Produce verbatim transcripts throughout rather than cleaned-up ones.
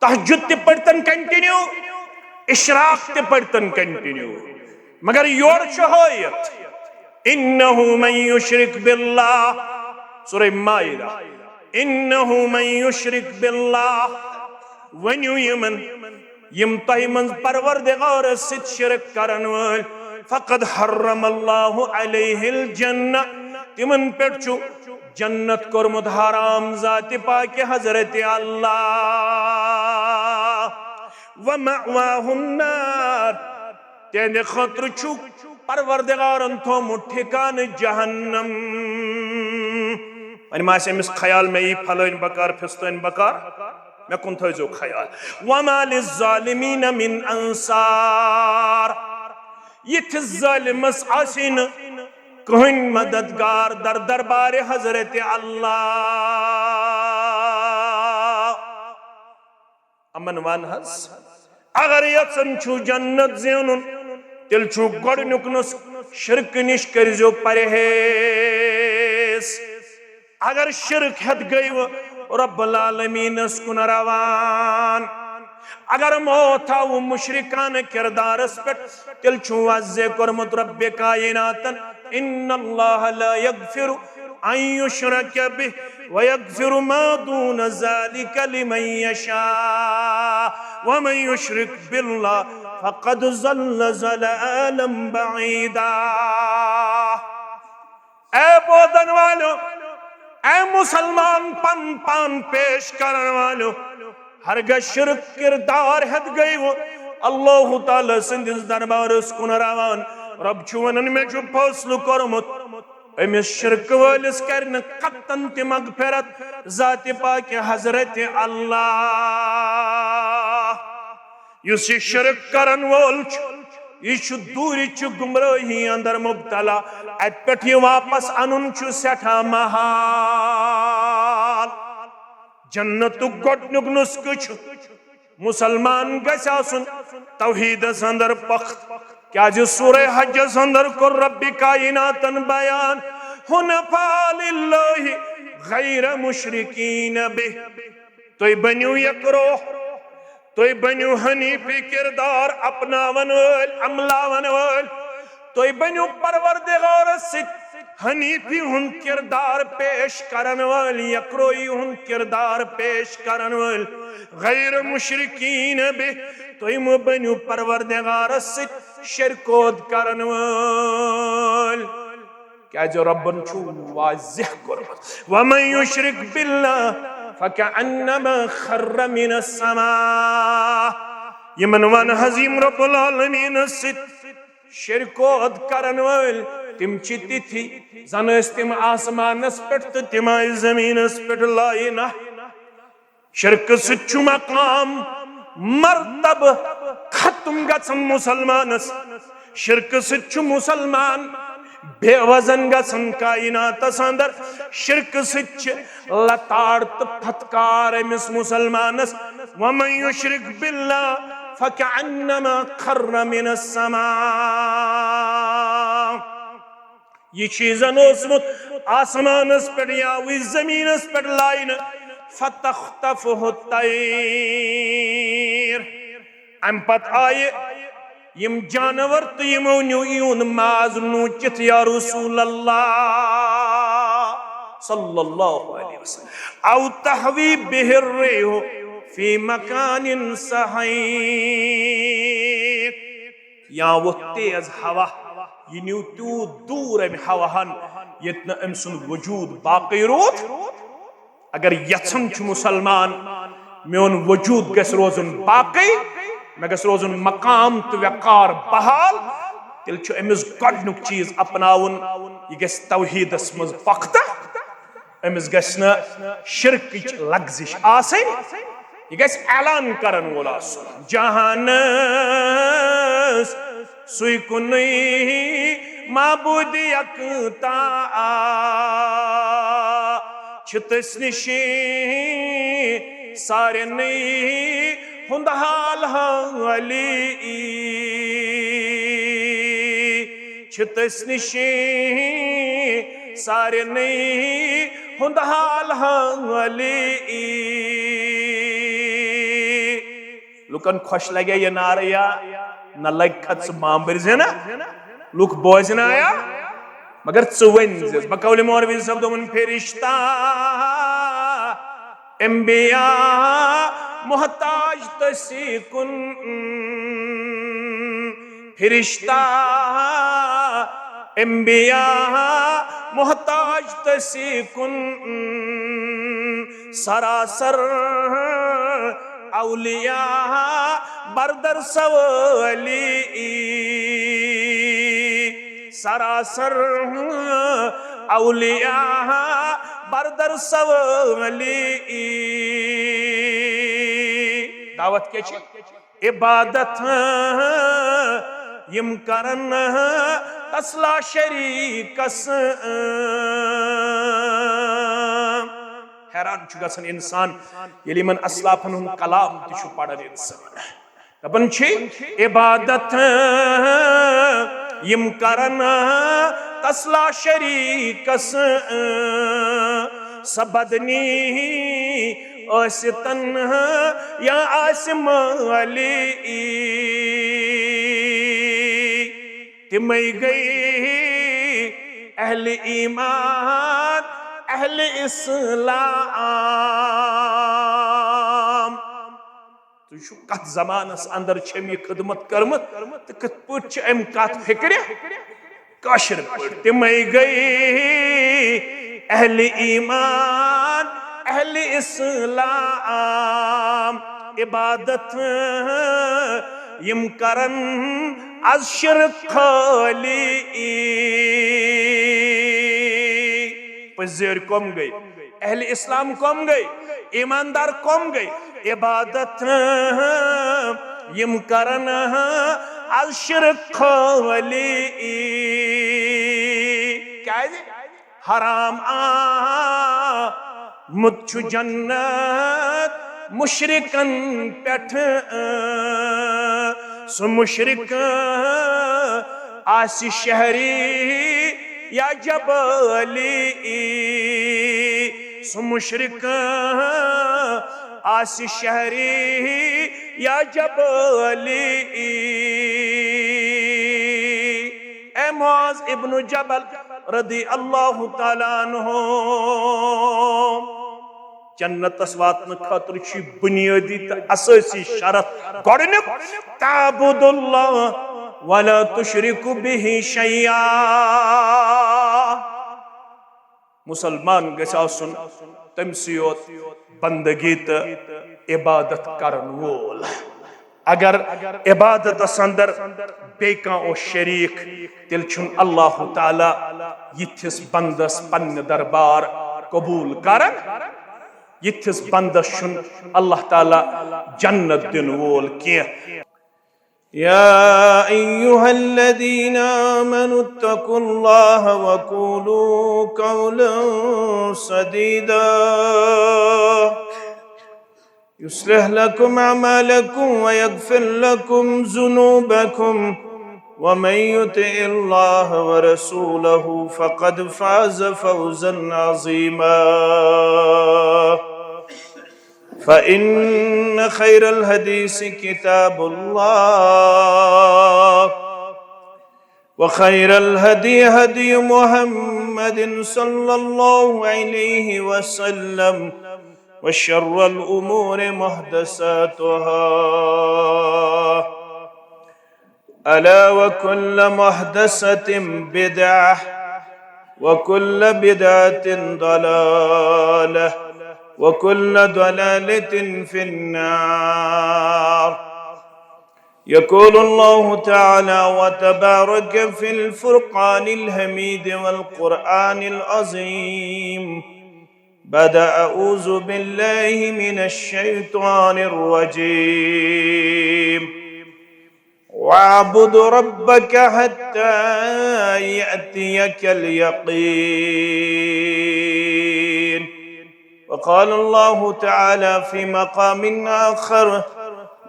تہجد تہِ پٔرۍتن continue، اشراق تہِ پٔرۍتن continue۔ مگر یورٕ چھُ ہٲیِتھ، انہ من یشرک باللہ، سورہ مائدہ، انہ من یشرک باللہ، ؤنِو یِمن، یِم تۄہہِ منٛز پروردگارس سۭتۍ شرک کرن وٲلۍ، فقد حرم اللہ علیہ الجنہ، تِمن پٮ۪ٹھ چھُ جنت کوٚرمُت حرام ذاتِ پاکِ حضرت اللہ۔ ومأواہ النار، تِہنٛدِ خٲطرٕ چھُ پروردگارن تھوٚومُت ٹھکانہٕ جہنم۔ وۄنۍ ما آسہِ أمِس خیال، مےٚ یی پھلٲنۍ بکار، پھستٲنۍ بکار، مےٚ کُن تھٲیزیو خیال۔ وما للظالمین من انصار، یِتھِس ظٲلمس آسہِ نہٕ کٕہٕنۍ مددگار در دربارِ حضرت اللہ۔ امن ون حظ، اگر یژھان چھُو جنت زینُن، تیٚلہِ چھُو گۄڈٕنیُک نُسخہٕ، شرکہٕ نِش کٔرزیو پرہیز۔ اگر شرک ہٮ۪تھ گٔیوٕ رب العالمینس کُن روان، اگر موت آوٕ مشرکانہٕ کردارس پٮ۪ٹھ، تیٚلہِ چھُ واضح کوٚرمُت رب کائناتن، ان اللہ لا یغفر ان یشرک بہ ویغفر ما دون ذلک لمن یشاء ومن یشرک باللہ فقد ضل ضلالا بعیدا۔ اے بوزن والو، اے مسلمان پن پان پیش کرن والو، ہرگاہ شرک کردار ہٮ۪تھ گٔیوٕ اللہ تعالیٰ سٕنٛدِس دربارس کُن روان، رب چھُ ونان، مےٚ چھُ فٲصلہٕ کوٚرمُت، أمِس شرک وٲلِس کرِ نہٕ قطعاً تہِ مغفرت ذاتِ پاکِ حضرت اللہ۔ یُس یہِ شرک کرن وول چھُ، یہِ چھُ دوٗرِچہِ گمرٲہی اندر مبتلا۔ اتہِ پٮ۪ٹھ یہِ واپس انُن چھُ سٮ۪ٹھاہ محال۔ جنتُک گۄڈنیُک نسخہٕ چھُ، مسلمان گژھِ آسُن توحیدس اندر پختہٕ۔ کیازِ سورہ حجس اندر کوٚر رب کائناتن بیان، حنفاء للہ غیر مشرکین بہ۔ تُہۍ بٔنِو یکروح، تُہۍ بٔنِو حنیفی کردار اپناون وٲلۍ، عملاون وٲلۍ۔ تُہۍ بٔنِو پروردگارس سۭتۍ حنیفی ہُنٛد کردار پیش کرن وٲلۍ، یکروحی ہُنٛد کردار پیش کرن وٲلۍ، غیر مشرکین بہ۔ تُہۍ مہٕ بٔنِو پروردگارس سۭتۍ شرکوت کرن وٲلۍ۔ کیازِ ربن چھُ واضح کوٚرمُت، ومن یشرک باللہ فکأنما خر من السماء۔ یِمن ون حظ، یِم رب العالمینس سۭتۍ شرکوت کرن وٲلۍ، تِم چھِ تِتھی زن ٲسۍ تِم آسمانس پٮ۪ٹھ تہٕ تِم آیہِ زمینس پٮ۪ٹھ لاینہ۔ شرکہٕ سۭتۍ چھُ مقام، مرتبہٕ ختم گژھان مسلمانس۔ شرکہٕ سۭتۍ چھُ مسلمان بے وزن گژھان کائناتس اندر۔ شرکہٕ سۭتۍ چھِ لتاڑ تہٕ پھتکار أمِس مسلمانس۔ ومن یشرک باللہ فکأنما خر من السماء۔ یہِ چھُ زن اوسمُت آسمانس پٮ۪ٹھ یا وٕنۍ زمینس پٮ۪ٹھ لاینہٕ، فتخطفه الطیر۔ امہِ پتہٕ آیہِ یِم جانور تہٕ یِمو نیوٗ یِہُنٛد ماز نوٗچِتھ، یا رسول اللہ صلی اللہ علیہ وسلم۔ او تهوی به الريح في مكان سحيق۔ یا ووٚتھ تیز ہوا، یہِ نیوٗ تیوٗت دوٗر امہِ ہواہن، ییٚتہِ نہٕ أمۍ سُنٛد وجوٗد باقٕے روٗد۔ اگر یژھان چھُ مسلمان میون وجوٗد گژھِ روزُن باقٕے، مےٚ گژھِ روزُن مقام تہٕ وقار بحال، تیٚلہِ چھُ أمِس گۄڈٕنیُک چیٖز اپناوُن، یہِ گژھِ توحیٖدس منٛز پختہ۔ أمِس گژھِ نہٕ شرکٕچ لغزش آسٕنۍ، یہِ گژھِ اعلان کرن وول آسُن۔ جہانس سُے کُنُے معبوٗد یکتا چھِ تٔسۍ نِش سارنٕے ہُنٛد حال حٲلی۔ چھِ تٔسۍ نِش سارنٕے ہُنٛد حال حٲلی۔ لُکن خۄش لگیا یہِ نعرٕ یا نہ لگہِ کھا، ژٕ مامبرۍ زِ نا، لُکھ بوزنایا، مگر ژٕ ؤنۍ زِ۔ بقول مولوی صٲب دوٚپُن، فرشتہ انبیاء محتاج تسی کن، فرشتہ انبیاء محتاج تسی کن، سراسر اولیاء بردر سوالی، سراسر اولیاء بردر سوالی۔ دعوت کیا چھ؟ عبادت یم کرن تسلا شریکس۔ حیران چھُ گژھان انسان، ییٚلہِ یِمن اسلافن ہُنٛد کلام تہِ چھُ پران انسان۔ دپان چھِ، عبادت یم کرن تسلا شریکس، سۄ بدنی ٲسِتن یا آسہِ مٲلی۔ تِمے گٔے اہل ایمان، اہل اسلام۔ تُہۍ چھِو کتھ زمانس اندر چھم یہِ خدمت کٔرمٕژ تہٕ کِتھ پٲٹھۍ چھِ أمۍ کتھ فکرِ کٲشِر پٲٹھۍ؟ تِمے گٔے اہل ایمان، اہل اسلام، عبادت یم کرن از شرک خالی۔ پٔزۍ زٲرۍ کم گٔے؟ اہل اسلام کم گٔے؟ ایماندار کم گٔے؟ عبادت یم کرن از شرک خالی۔ کیازِ؟ حرام آمُت چھُ جنت مشرکن پٮ۪ٹھ۔ سُہ مشرک آسہِ شہری یا جبلی، سُہ مشرک آسہِ شہری یا جبلی۔ اے معاذ ابن جبل رضی اللہ تعالیٰ عنہ، جنتس واتنہٕ خٲطرٕ چھُ بنیٲدی تہٕ اسٲسی شرط گۄڈٕنیُک، تعبد اللہ ولا تشرک بہ شیئا۔ مسلمان گژھِ آسُن تٔمۍ سٕے یوت بندگی تہٕ عبادت کرن وول۔ اگر عبادتس اندر بیٚیہِ کانٛہہ اوس شریٖک، تیٚلہِ چھُنہٕ اللہ تعالیٰ یِتھِس بندس پننہِ دربار قبول کران۔ یِتھِس بندس چھُنہٕ اللہ تعالیٰ جنت دِنہٕ وول کینٛہہ۔ يا أيها الذين آمنوا اتقوا الله وقولوا قولا سديدا يصلح لكم أعمالكم ويغفر لكم ذنوبكم ومن يطع الله ورسوله فقد فاز فوزا عظيما. فإن خير الحديث كتاب الله، وخير الهدي هدي محمد صلى الله عليه وسلم، وشر الأمور محدثاتها، ألا وكل محدثة بدعة، وكل بدعة ضلالة، وكل ضلالة في النار. يقول الله تعالى وتبارك في الفرقان الحميد والقرآن العظيم بعد أعوذ بالله من الشيطان الرجيم. واعبد ربك حتى يأتيك اليقين. وقال الله تعالى في مقام آخر: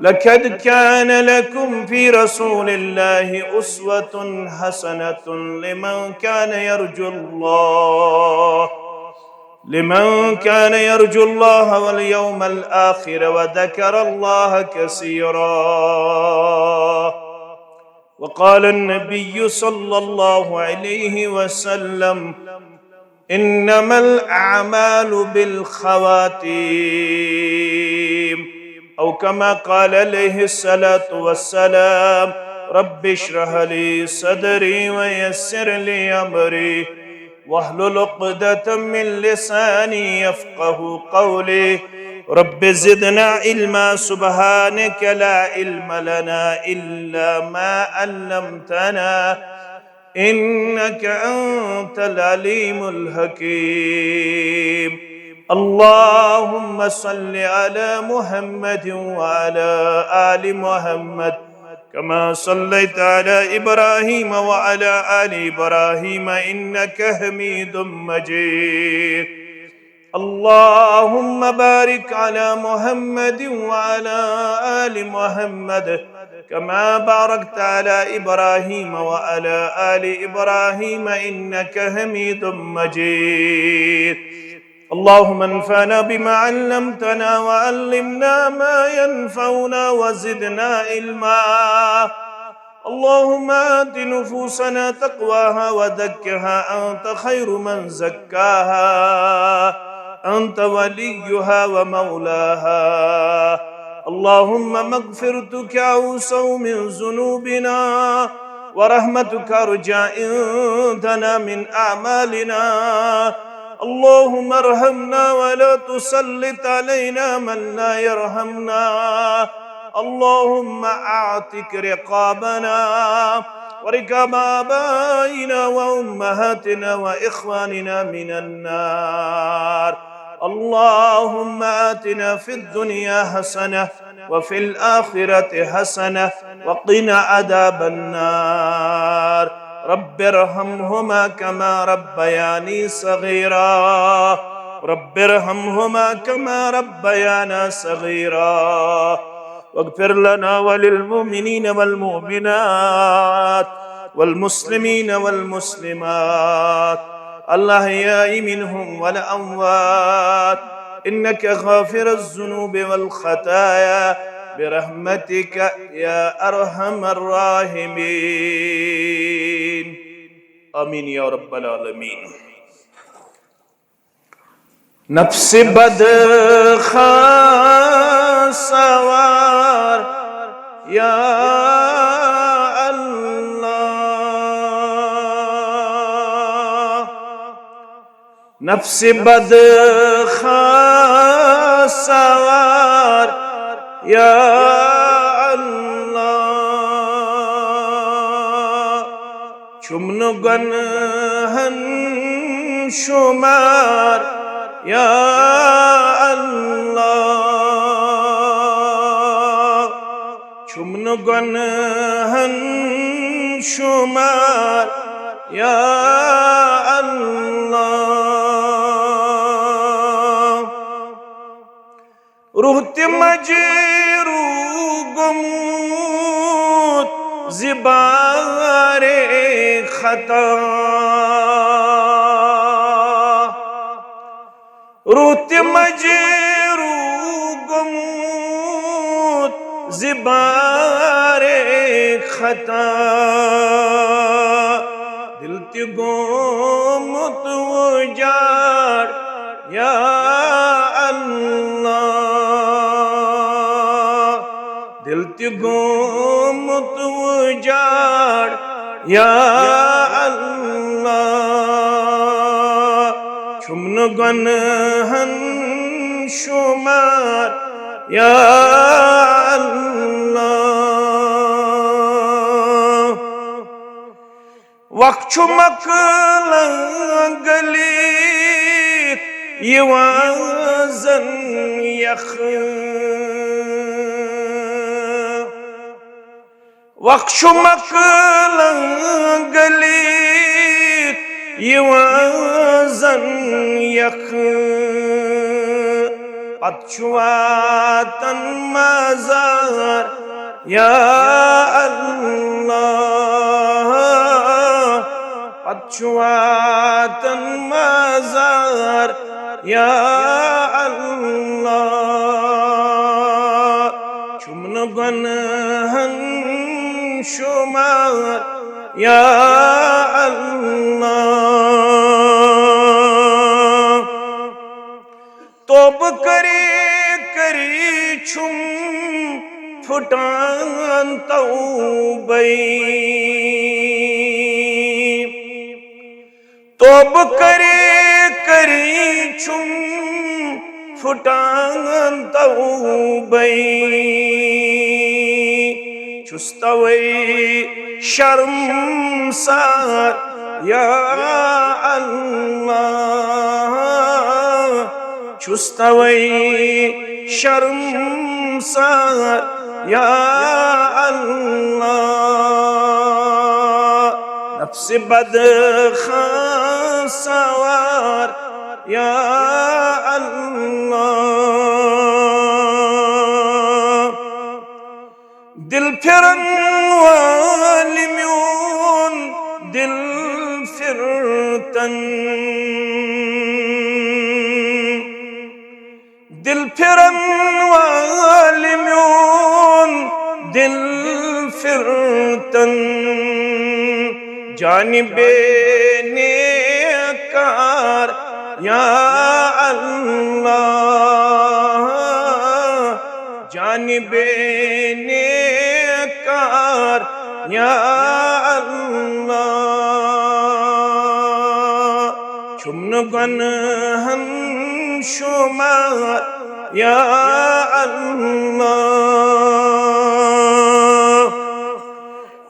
لقد كان لكم في رسول الله أسوة حسنة لمن كان يرجو الله لمن كان يرجو الله واليوم الآخر وذكر الله كثيرا. وقال النبي صلى الله عليه وسلم: إنما الأعمال بالخواتيم. أو كما قال عليه الصلاة والسلام: رب اشرح لي صدري ويسر لي أمري واحلل عقدة من لساني يفقه قولي. رب زدنا علما، سبحانك لا علم لنا إلا ما علمتنا، إنك أنت العليم الحكيم. اللهم صل على محمد وعلى آل محمد كما صليت على إبراهيم وعلى آل إبراهيم إنك حميد مجيد. اللهم بارك على محمد وعلى آل محمد كما باركت على إبراهيم وعلى آل إبراهيم إنك حميد مجيد. اللهم انفعنا بما علمتنا وعلمنا ما ينفعنا وزدنا علما. اللهم آت نفوسنا تقواها وزكها أنت خير من زكاها أنت وليها ومولاها. اللهم مغفرتك أوسع من ذنوبنا ورحمتك أرجى عندنا من أعمالنا. اللهم ارحمنا ولا تسلط علينا من لا يرحمنا. اللهم أعتق رقابنا ورقاب آبائنا وأمهاتنا وإخواننا من النار. اللهم آتنا في الدنيا حسنة وفي الآخرة حسنة وقنا عذاب النار. رب ارحمهما كما ربياني صغيرا. رب ارحمهما كما ربيانا صغيرا. واغفر لنا وللمؤمنين والمؤمنات والمسلمين والمسلمات الأحياء منهم والأموات إنك غافر الذنوب والخطايا برحمتك يا أرحم الراحمين. آمين يا رب العالمين. نفس بد خاص سوار یا اللہ، نفس بد خاص سوار یا اللہ، چھُم نہٕ گۄنہَن شُمار یا اللہ، چھُم نہٕ گۄنہَن شُمار یا اللہ۔ روح تہِ مجروح گوٚمُت زِ بارے خطا، روح تہِ مجروح گوٚمُت زِ بارے خطا، دل تہِ گوٚمُت اُجاڑ یا اللہ، دل تہِ گوٚمُت اُجاڑ یا اللہ، چھُم نہٕ گۄنہَن شُمار یا اللہ۔ وق چھُ مۄکلان گٔلِتھ یِوان زَن یَخ، وق چھُ مۄکلان گٔلِتھ یِوان زَن یَخ، پتہٕ چھُ واتان مزار یا اللہ، پتہٕ چھُ واتان مزار یا اللہ، چھُم نہٕ گۄنہن شُمار، یا اللہ۔ توبہٕ کٔرِتھ کٔرِتھ چھُم پھُٹان توبَے۔ توبہٕ کٔرِتھ کٔرِتھ چھُم پھُٹان توبَے۔ چھُس توے شرمسار، یا اللہ، چھُس توے شرمسار، یا اللہ۔ نفسِ بد خان سوار، یا اللہ۔ دل پھرن وٲلۍ میون دل پھرتن۔ دل پھرن وٲلۍ میون دل پھرتن۔ جانِ بے نیکار، یا اللہ، جانِ بے نیکار، یا اللہ۔ چھُم نہٕ گۄنہن شُمار، یا اللہ۔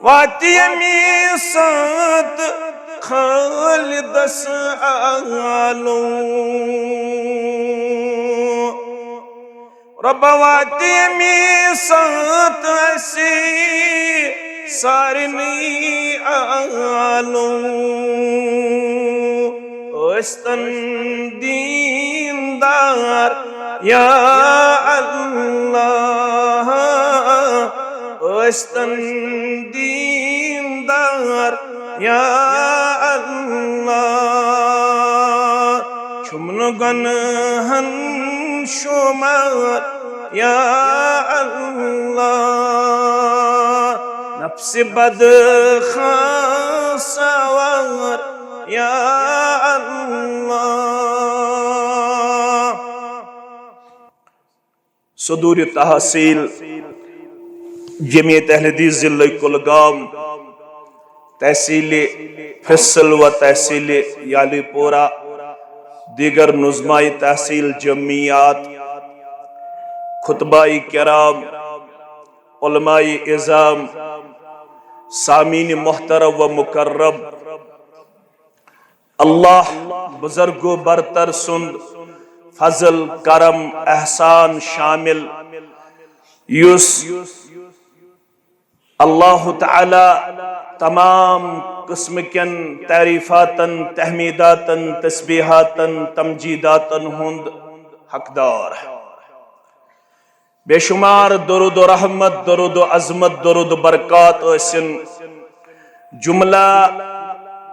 واتہِ ییٚمہِ ساتہٕ خالدس آلو۔ رۄبا واتہِ ییٚمہِ ساتہٕ اَسہِ سارنٕے آلو۔ ٲسۍتن دیٖندار، یا اللہ، ٲسۍتن دیٖندار، یا اللہ۔ چھُم نہٕ گۄنہن شُمار، یا اللہ۔ نفسِ بد خان سوار، یا اللہ۔ صدور تحصیل جمعیت اہل حدیث ضلع کلگام، تحصیل فصل و تحصیل یالی پورہ، دیگر نظمائی تحصیل، جمعیات، خطبائی کرام، علمائی عظام، سامعین محترم و مکرم، اللہ بزرگ و برتر سند فضل، کرم، احسان شامل، یُس اللہ تعالیٰ تمام قسم کٮ۪ن تعریفاتن، تحمیداتن، تسبیحاتن، تمجیداتن ہُنٛد حقدار۔ بے شمار درود و رحمت، درود و عظمت، درود و برکات ٲسِن جملہ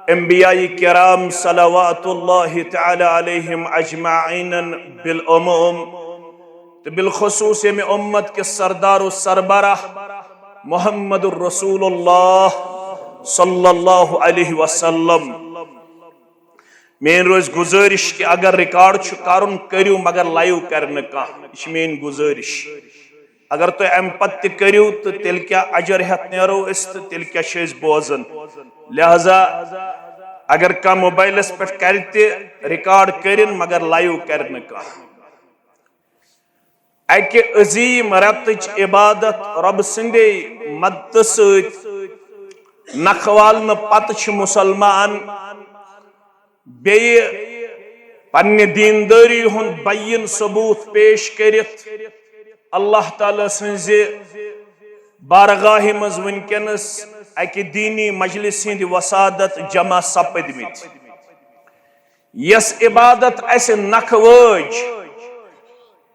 انبیاء کرام صلوات اللہ تعالیٰ علیہم اجمعین بالعموم تہٕ بالخصوص ییٚمہِ امت کِس سردار و سربراہ محمد رسول اللہ صلی اللہ علیہ وسلم۔ میٲنۍ روزِ گُزٲرِش کہِ اگر ریکارڈ چھُ کرُن، کٔرِو، مگر لایِو کرِ نہٕ کانٛہہ۔ یہِ چھِ میٲنۍ گُزٲرِش۔ اگر تُہۍ امہِ پتہٕ تہِ کٔرِو، تہٕ تیٚلہِ کیٛاہ اجر ہٮ۪تھ نیرو أسۍ، تہٕ تیٚلہِ کیٛاہ چھِ أسۍ بوزان؟ لہذا اگر کانٛہہ موبایلس پٮ۪ٹھ کرِ تہِ ریکارڈ کٔرِن، مگر لایِو کرِ نہٕ کانٛہہ۔ اکہِ عظیم رتٕچ عبادت رۄبہٕ سٕنٛدے مدتہٕ سۭتۍ نکھٕ والنہٕ پتہٕ چھِ مُسلمان بیٚیہِ پننہِ دیندٲری ہُنٛد بین ثبوت پیش کٔرِتھ اللہ تعالیٰ سٕنٛزِ بارگاہہِ منٛز وٕنکیٚنس اکہِ دینی مجلسہِ ہٕنٛدِ وسادت جمع سپٕدمٕتۍ۔ یۄس عبادت اسہِ نکھٕ وٲج،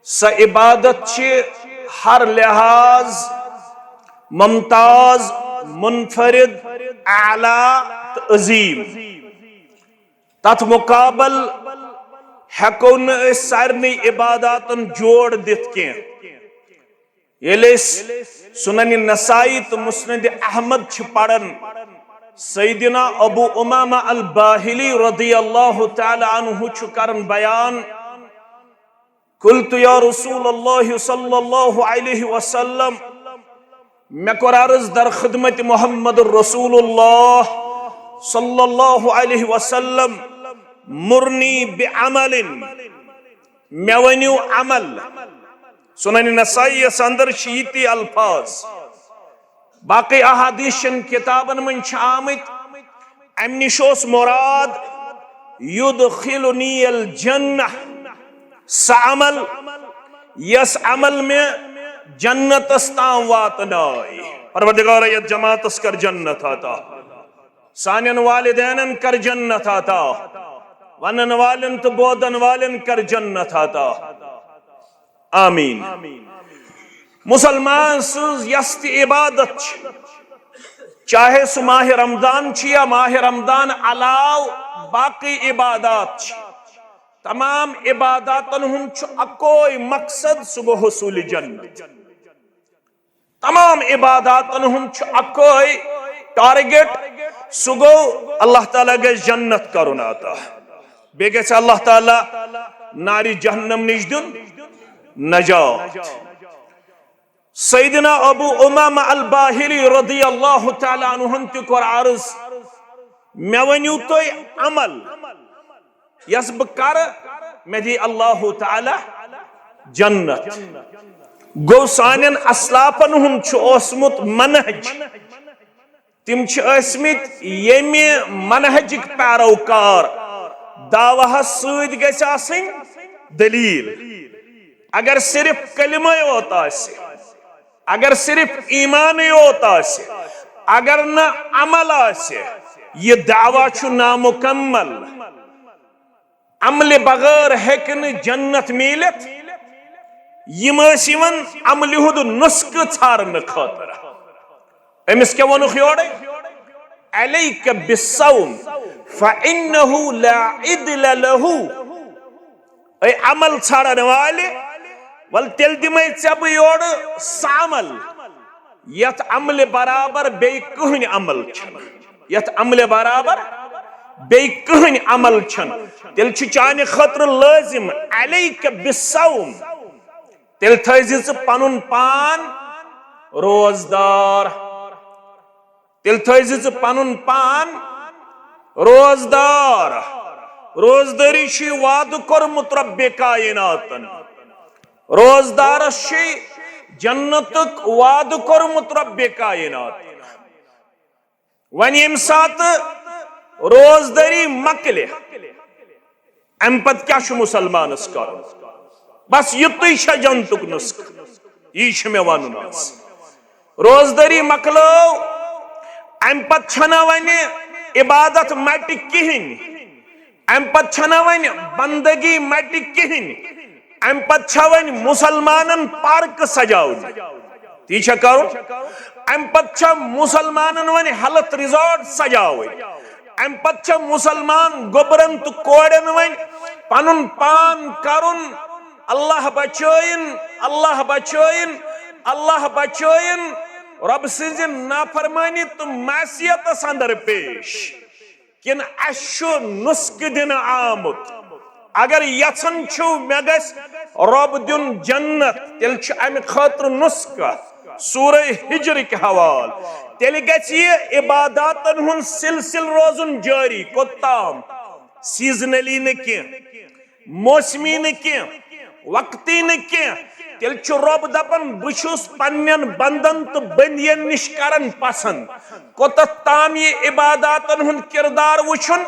سۄ عبادت چھِ ہر لحاظ ممتاز، منفرد، اعلیٰ تہٕ عظیم۔ تتھ مقابل ہیٚکو نہٕ أسۍ سارنٕے عباداتن جوڑ دِتھ کینٛہہ۔ ییٚلہِ أسۍ سنن نسائی تہٕ مسند احمد چھِ پران، سیدنا ابو امامہ الباہلی رضی اللہ تعالی عنہ چھُ کران بیان، قلت یا رسول اللہ صلی اللہ علیہ وسلم، مےٚ کوٚر عرض در خدمت محمد رسول اللہ صلی اللہ علیہ وسلم، مرنی بعمل، مےٚ ؤنِو عمل۔ سنن نسائی یس اندر چھِ یِتھۍ الفاظ، باقی احادیث چن کتابن منٛز چھِ آمٕتۍ۔ امہِ نِش اوس مراد یدخلنی الجنہ، سُہ عمل یس عمل مےٚ جنتس تام واتنٲے۔ پروردگارا، یتھ جماعتس کر جنت عطا، سانٮ۪ن والدینن کر جنت عطا، ونن والٮ۪ن تہٕ بوزن والٮ۪ن کر جنت عطا۔ آمین۔ مسلمان سٕنٛز یۄس تہِ عبادت چھِ، چاہے سُہ ماہ رمضان چھِ یا ماہ رمضان علاوٕ باقی عبادات چھِ، تمام عباداتن ہُنٛد چھُ اکوے مقصد، سُہ گوٚو حصول جنت۔ تمام عباداتن ہُنٛد چھُ اکوے ٹارگیٹ، سُہ گوٚو اللہ تعالیٰ گژھِ جنت کرُن عطا، بیٚیہِ گژھِ اللہ تعالیٰ نارِ جہنم نِش دیُن نجات۔ سیدنا ابو امامہ الباہلی رضی اللہ تعالیٰ عنہن تہِ کوٚر عرض، مےٚ ؤنِو تُہۍ عمل یس بہٕ کرٕ، مےٚ دی اللہ تعالیٰ جنت۔ گوٚو سانٮ۪ن اسلافن ہُنٛد چھُ اوسمُت منہج، تِم چھِ ٲسمٕتۍ ییٚمہِ منہجٕکۍ پیروکار، دعوہس سۭتۍ گژھِ آسٕنۍ دلیل۔ اگر صرف کلمے یوت آسہِ، اگر صرف ایمانٕے یوت آسہِ، اگر نہٕ عمل آسہِ، یہِ دعویٰ چھُ نامکمل۔ عملہِ بغٲر ہیٚکہِ نہٕ جنت میٖلِتھ۔ یِم ٲسۍ یِوان عملہِ ہُنٛد نُسخہٕ ژھارنہٕ خٲطرٕ۔ أمِس کیٛاہ ووٚنُکھ یورے؟ علیک بالصوم فإنه لا عدل له۔ اے عمل ژھانڈن والہِ، ول تیٚلہِ دِمے ژےٚ بہٕ یورٕ سُہ عمل، یتھ عملہِ برابر بیٚیہِ کٕہٕنۍ عمل چھنہٕ، یتھ عملہِ برابر بیٚیہِ کٕہٕنۍ عمل چھنہٕ۔ تیٚلہِ چھُ چانہِ خٲطرٕ لٲزم، علیک بالصوم، تیٚلہِ تھٲیزِ ژٕ پنُن پان روزدار۔ تیٚلہِ تھٲیزِ ژٕ پنُن پان روزدار۔ روزدٲری چھُ وعدٕ کوٚرمُت رۄبِ کایناتن۔ روزدارس چھُ جنتُک وعدٕ کوٚرمُت رۄبِ کایناتن۔ وۄنۍ ییٚمہِ ساتہٕ روزدٲری مۄکلہِ، امہِ پتہٕ کیٛاہ چھُ مسلمانس کرُن؟ بس یُتُے چھا جنتُک نُسخہٕ؟ یی چھُ مےٚ ونُن آز۔ روزدٲری مۄکلٲو، امہِ پتہٕ چھنہ وۄنۍ عبادت مٹہِ کِہینۍ، امہِ پتہٕ چھنہ وۄنۍ بندگی مٹہِ کِہینۍ، امہِ پتہٕ چھا وۄنۍ مسلمانن پارکہٕ سجاونہِ۔ تی چھا کرُن؟ امہِ پتہٕ چھا مسلمانن وۄنۍ ہیلتھ ریزارٹ سجاوٕنۍ؟ امہِ پتہٕ چھا مسلمان گوٚبرن تہٕ کورٮ۪ن وۄنۍ پنُن پان کرُن، اللہ بچٲیِن، اللہ بچٲیِن، اللہ بچٲیِن، رۄب سٕنزِ نافرمٲنی تہٕ معصیتس اندر پیش؟ کِنہٕ اَسہِ چھُ نُسخہٕ دِنہٕ آمُت؟ اگر یژھان چھِو مےٚ گژھِ رۄب دیُن جنت، تیٚلہِ چھُ اَمہِ خٲطرٕ نُسخہٕ۔ سورہ ہجرٕکۍ حوالہٕ۔ تیٚلہِ گژھِ یہِ عباداتن ہُنٛد سلسلہٕ روزُن جٲری۔ کوٚت تام؟ سیزنلی نہٕ کینٛہہ، موسمی نہٕ کینٛہہ، وقتی نہٕ کینٛہہ۔ تیٚلہِ چھُ رۄب دپان، بہٕ چھُس پننٮ۪ن بندن تہٕ بندین نِش کران پسند۔ کوٚتتھ تام یہِ عباداتن ہُنٛد کردار وٕچھُن؟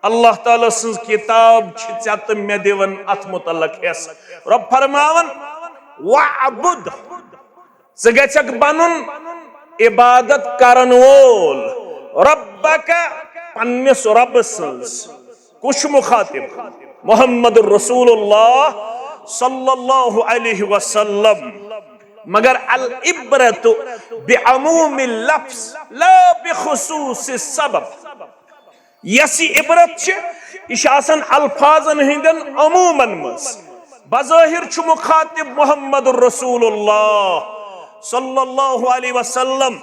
اللہ تعالیٰ سٕنٛز کتاب چھِ ژےٚ تہٕ مےٚ دِوان اتھ متعلق حصہٕ۔ رۄب فرماوان، وَاعْبُدْ، ژٕ گژھکھ بنُن عبادت کرن وول ربک، پننِس رۄبہٕ سٕنٛز۔ کُس چھُ مخاطب؟ محمد رسول اللہ صلی اللہ علیہ وسلم۔ مگر العبرت بعموم اللفظ لا بخصوص السبب۔ یۄس یہِ عبرت چھِ، یہِ چھِ آسان الفاظن ہٕنٛدٮ۪ن عموٗمن منٛز۔ بظٲہِر چھُ مُخاطب محمد رسول اللہ صلی اللہ علیہ وسلم،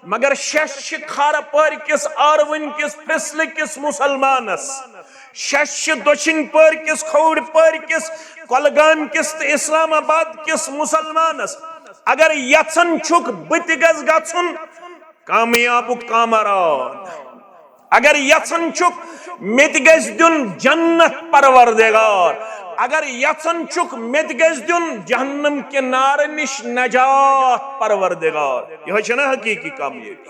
مگر شش چھِ کھارٕ پورِ کِس آروٕنۍ کِس پھرٛسلہٕ کِس مُسلمانس، شش چھِ دٔچھِنۍ پورِ کِس، کھووُر پورِ کِس، کۄلگامہِ کِس تہٕ اسلام آباد کِس مُسلمانس۔ اگر یژھان چھُکھ بہٕ تہِ گژھٕ گژھُن کامیابُک کامران، اگر یژھان چھُکھ مےٚ تہِ گژھِ دیُن جنت پروردگار، اگر یژھان چھُکھ مےٚ تہِ گژھِ دیُن جہنم کہِ نارٕ نِش نجات پروردگار، یِہوٚے چھےٚ نا حقیٖقی کامیٲبی۔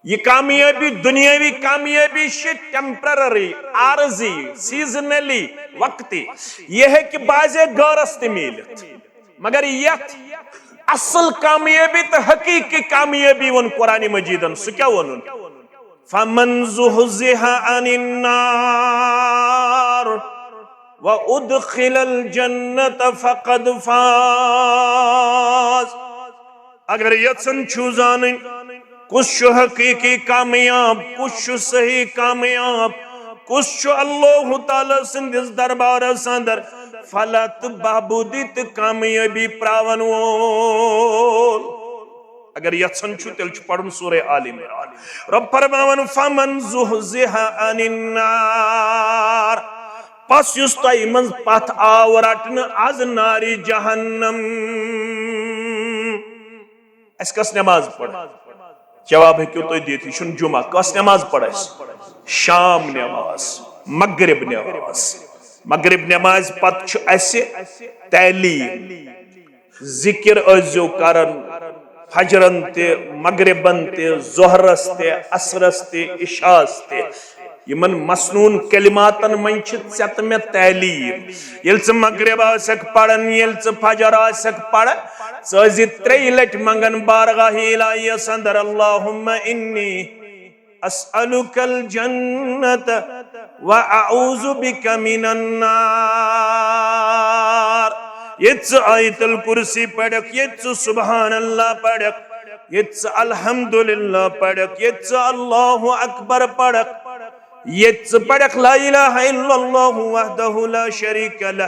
یہِ کامیٲبی، دُنیٲوی کامیٲبی چھِ temporary، عارضی، seasonally، وقتی۔ یہِ ہیٚکہِ بعضے غٲرس تہِ میٖلِتھ، مگر یتھ اصل کامیٲبی تہٕ حقیقی کامیٲبی ووٚن قرآن مجیدن، سُہ کیٛاہ ووٚنُن؟ فمن زحزح عن النار وادخل الجنة فقد فاز۔ اگر یژھان چھُو زانٕنۍ کُس چھُ حقیقی کامیاب، کُس چھُ صحیح کامیاب، کُس چھُ اللہ تعالیٰ سٕنٛدِس دربارس اندر فلاح تہٕ بہبودی تہٕ کامیٲبی پراون وول۔ اگر یژھان چھُ، تیٚلہِ چھُ پرُن سورہ آل عمران۔ رب فرماوان، فمن زحزح عن النار، پس یُس تۄہہِ منٛز پتھ آو رٹنہٕ از نارِ جہنم۔ اسہِ کس نماز پڑھ؟ جواب ہیٚکِو تُہۍ دِتھ، یہِ چھُنہٕ جمعہ۔ کس نماز پڑھ اسہِ؟ شام نماز، مغرب نماز۔ مغرب نمازِ پتہٕ چھُ اسہِ تعلیٖم، ذکر ٲسۍزیو کران، فجرن تہِ، مغربن تہِ، ظہرس تہِ، عصرس تہِ، عشاہس تہِ۔ یِمن مسنون کلماتن منٛز چھِ ژےٚ تہٕ مےٚ تعلیٖم۔ ییٚلہِ ژٕ مغرب آسکھ پران، ییٚلہِ ژٕ فجر آسکھ پران، ژٕ ٲسۍ زِ ترٛیٚیہِ لٹہِ منٛگان بارگاہ الہیس اندر، اللہم انی اسألک الجنت و اعوذ بک من النار۔ ییٚتہِ ژٕ آیت الکرسی پرکھ، ییٚتہِ ژٕ سبحان اللہ پرکھ، ییٚتہِ ژٕ الحمدللہ پرکھ، ییٚتہِ ژٕ اللہ اکبر پرکھ، ییٚتہِ ژٕ پرکھ لا الہ الا اللہ وحدہ لا شریک لہ،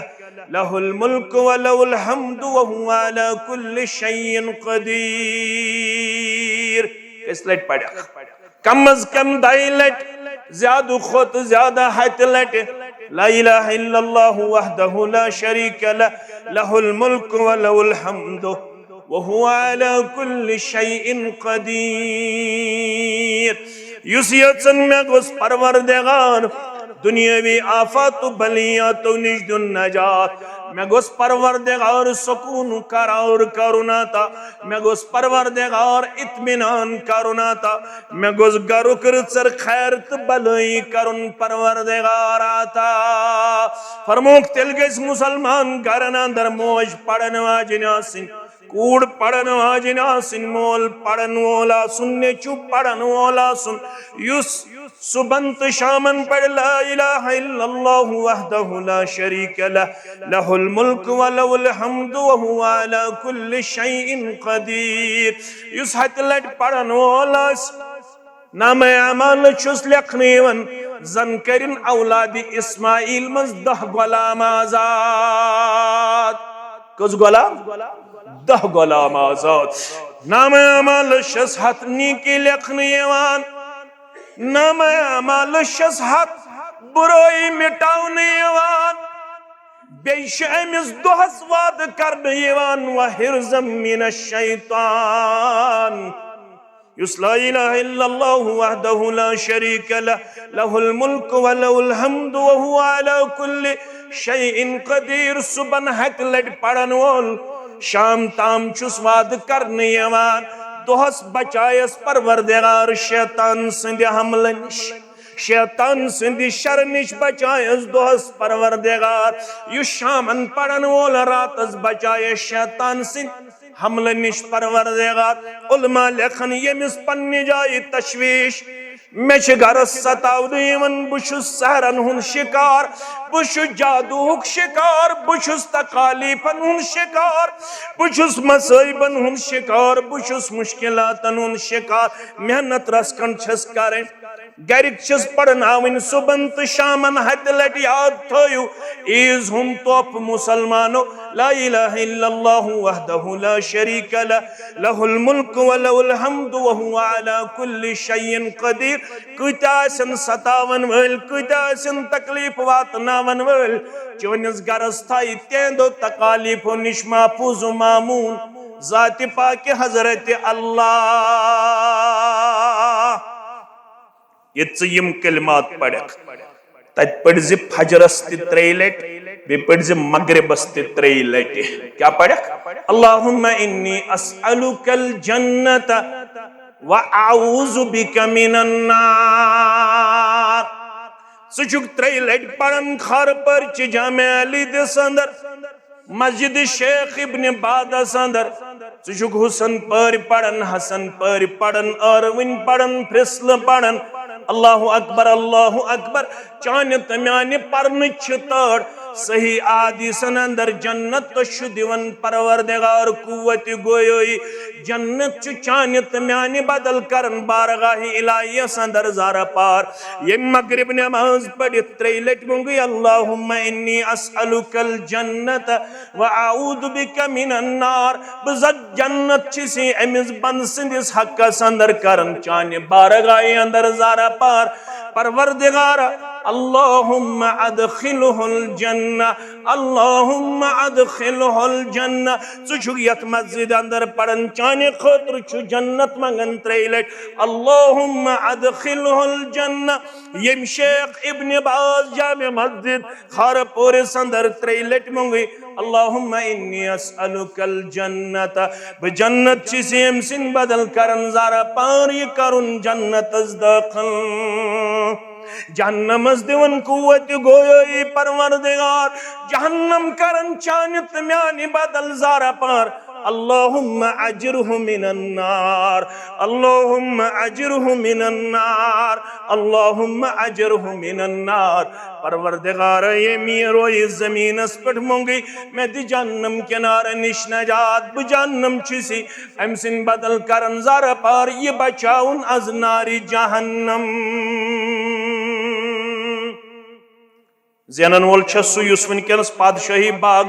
لہ الملک و لہ الحمد و هو علی کل شیء قدیر۔ کٔژِ لٹہِ پرکھ؟ کم از کم دۄیہِ لٹہِ، زیادٕ کھۄتہٕ زیادٕ ہتہِ لٹہِ۔ لا الہ الا اللہ وحدہ لا شریک لہ، لہ الملک و لہ الحمد و هو علی کل شیء قدیر۔ یُس یژھان مےٚ گوٚژھ پروردگار دنیاوی آفات و بلیاتو نِش دیُن نجات، مےٚ گوٚژھ پروردگار سکون و قرار کرُن عطا، مےٚ گوٚژھ پروردگار اطمینان کرُن عطا، مےٚ گوٚژھ گرُک رٕژر خیر تہٕ بلٲیی کرُن پروردگار عطا۔ فرمووُکھ، تیٚلہِ گژھِ مُسلمان گرن اندر موج پرن واجِنۍ آسٕنۍ، کوٗر پرن واجِنۍ آسٕنۍ، مول پرن وول آسُن، نیٚچو پرن وول آسُن، یُس صبحن تہٕ شامن پرِ لا الہ الا اللہ وحدہ لا شریک لہ، لہ الملک و لہ الحمد و هو علی کل شیء قدیر۔ یُس ہتہِ لٹہِ پرن وول آسہِ، نامہ اعمال چھُس لیکھنہٕ یِوان، زن کرن اولاد اسماعیل منٛز دہ غلام آزاد۔ کٔژ غلام؟ دہ غلام آزاد۔ نامہ اعمال چھس ہتھ نیکی لیکھنہٕ یِوان، نامہ اعمال چھس ہتھ برٲیی مٹاونہٕ یِوان۔ بیٚیہِ چھُ أمِس دۄہس وعدٕ کرنہٕ یِوان، وحرزا من الشیطان۔ یُس لا الہ الا اللہ وحدہ لا شریک لہ، لہ الملک و لہ الحمد و هو علی کل شیء قدیر، صبحن ہتہِ لٹہِ پرن وول، شام تام چھُس وعدٕ کرنہٕ یِوان، دۄہس بچایس پروردگار شیطان سٕنٛدِ حملہٕ نِش، شیطان سٕنٛدِ شرٕ نِش بچایس دۄہس پروردگار۔ یُس شامن پرن وول، راتس بچایس شیطان سٕنٛدِ حملہٕ نِش پروردگار۔ علماء لیکھن، ییٚمِس پننہِ جایہِ تشویش، مےٚ چھِ گرس ستاونہٕ یِوان، بہٕ چھُس سحرن ہُنٛد شکار، بہٕ چھُس جادوہُک شکار، بہٕ چھُس تکالیفن ہُنٛد شکار، بہٕ چھُس مصٲیبن ہُنٛد شکار، بہٕ چھُس مشکلاتن ہُنٛد شکار، محنت رژھ کھنڈ چھس کرٕنۍ، گرِکۍ چھِس پرناوٕنۍ صُبحن تہٕ شامن ہتہِ لٹہِ۔ یاد تھٲیِو، عیٖذ ہُنٛد تحفہٕ مسلمانو، لا الہ الا اللہ وحدہ لا شریک لہ، لہ الملک و لہ الحمد و ہو علی کل شیء قدیر۔ کۭتیاہ آسن ستاون وٲلۍ، کۭتیاہ آسن تکلیف واتناون وٲلۍ، چٲنِس گرس تھایہِ تِہنٛدو تکالیفو نِش محفوظ و مامون ذاتِ پاکِ حضرت اللہ۔ ییٚتہِ ژٕ یِم کلمات پرکھ، تتہِ پٔرزِ فجرس تہِ ترٛیٚیہِ لٹہِ، بیٚیہِ پٔرزِ مغربس تہِ ترٛیٚیہِ لٹہِ۔ کیٛاہ پرکھ؟ اللہم انی اسألک الجنت و اعوذ بک من النار۔ ژٕ چھُکھ ترٛیٚیہِ لٹہِ پران خارپور چہِ جامع علی دِس اندر، مسجد شیخ ابن بازس اندر۔ ژٕ چھُکھ حسن پٲرۍ پران، حسن پٲرۍ پران، ٲروٕنۍ پران، پھرسلہٕ پران۔ اللہ اکبر، اللہ اکبر۔ چانہِ تہٕ میانہِ پرنٕچ چھِ تٲر۔ صحیح احادیثن اندر جنت تہٕ چھُ دِوان پروردگار قوت گویٲیی۔ جنت چھُ چانہِ تہٕ میانہِ بدل کران بارگاہ الہیس اندر زارہ پار۔ ییٚمہِ مغرب نماز پٔرِتھ ترٛیٚیہِ لٹہِ مۄنگٕے، اللہم انی اسألک الجنت و اعوذ بک من النار۔ بہٕ زن جنت چھُس أمِس بندٕ سٕنٛدِس حقس اندر کران چانہِ بارگاہہِ اندر زارہ پار۔ پروردگار، اللہم ادخلہ الجنہ، اللہم ادخلہ الجنہ۔ ژٕ چھُکھ یتھ مسجد اندر پران، چانہِ خٲطرٕ چھُ جنت منگان ترٛیٚیہِ لٹہِ، اللہم ادخلہ الجنہ۔ ییٚمہِ شیخ ابن باز جامع مسجد خارپورس اندر ترٛیٚیہِ لٹہِ مۄنگٕے، اللہم انی اسألک الجنت۔ بہٕ جنت چھُس أمۍ سٕنٛدِ بدل کران زارہ پار، یہِ کرُن جنتس دٲخل۔ جہنمس دِوان قوت گویٲیی پروردگار، جہنم کران چانہِ تہٕ میانہِ بدل زارہ پار۔ اللہم اجرہ من النار، اللہم اجرہ من النار، اللہم اجرہ من النار۔ پروردگار، ییٚمہِ رویہِ زمینس پٮ۪ٹھ مۄنگٕے، مےٚ دِ جہنم کنارٕ نِش نجات، بہٕ جہنم چھُس أمۍ سٕنٛدِ بدل کرن زارہ پار، یہِ بچاوُن از نارِ جہنم۔ زینن وول چھُ سُہ یُس وٕنکیٚنس پادشاہی باغ،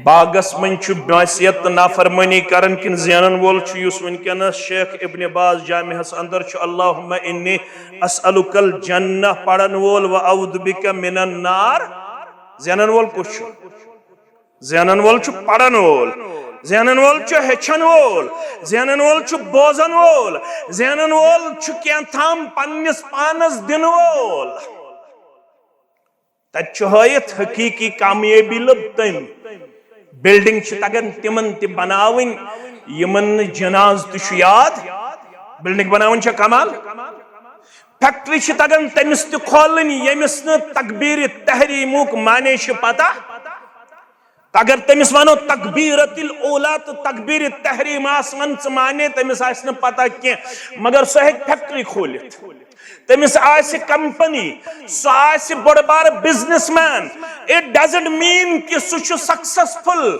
باغس منٛز چھُ معصیت تہٕ نافرمٲنی کران، کِنہٕ زینن وول چھُ یُس وٕنکیٚنس شیخ ابن باز جامعس اندر چھُ اللہم انی اسألک الجنہ پرن وول و اعوذ بک من النار؟ زینن وول کُس چھُ؟ زینن وول چھُ پرن وول، زینن وول چھُ ہیٚچھن وول، زینن وول چھُ بوزن وول، زینن وول چھُ کینٛہہ تام پننِس پانس دِنہٕ وول۔ تتہِ چھُ ہٲیِتھ حقیقی کامیٲبی لٔب تٔمۍ۔ بلڈنگ چھِ تگان تِمن تہِ بناوٕنۍ یِمن نہٕ جناز تہِ چھُ یاد۔ بلڈنگ بناوٕنۍ چھےٚ کمال۔ فیکٹری چھِ تگان تٔمِس تہِ کھولٕنۍ ییٚمِس نہٕ تکبیر تحریمُک معنی چھِ پتہ۔ اگر تٔمِس ونو تکبیرت الاولیٰ تہٕ تکبیر تحریم آس ون ژٕ معنی، تٔمِس آسہِ نہٕ پتہ کینٛہہ، مگر سُہ ہیٚکہِ فیکٹری کھوٗلِتھ، تٔمِس آسہِ کمپنی، سُہ آسہِ بوٚڑ بار business man. It doesn't mean کہِ سُہ چھُ سکسیسفل،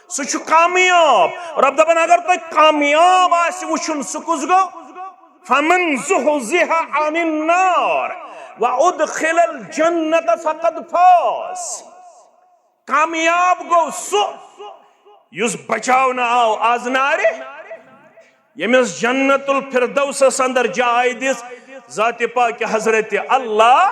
سُہ چھُ کامیاب۔ رب دپان اگر تۄہہِ کامیاب آسہِ وٕچھُن، سُہ کُس گوٚو؟ فمن زحزح عن النار وادخل الجنة فقد فاز۔ کامیاب گوٚو سُہ یُس بچاونہٕ آو از نارِ، ییٚمِس جنت الفردوسس اندر جاے دِژ ذاتِ پاکِ حضرت اللہ۔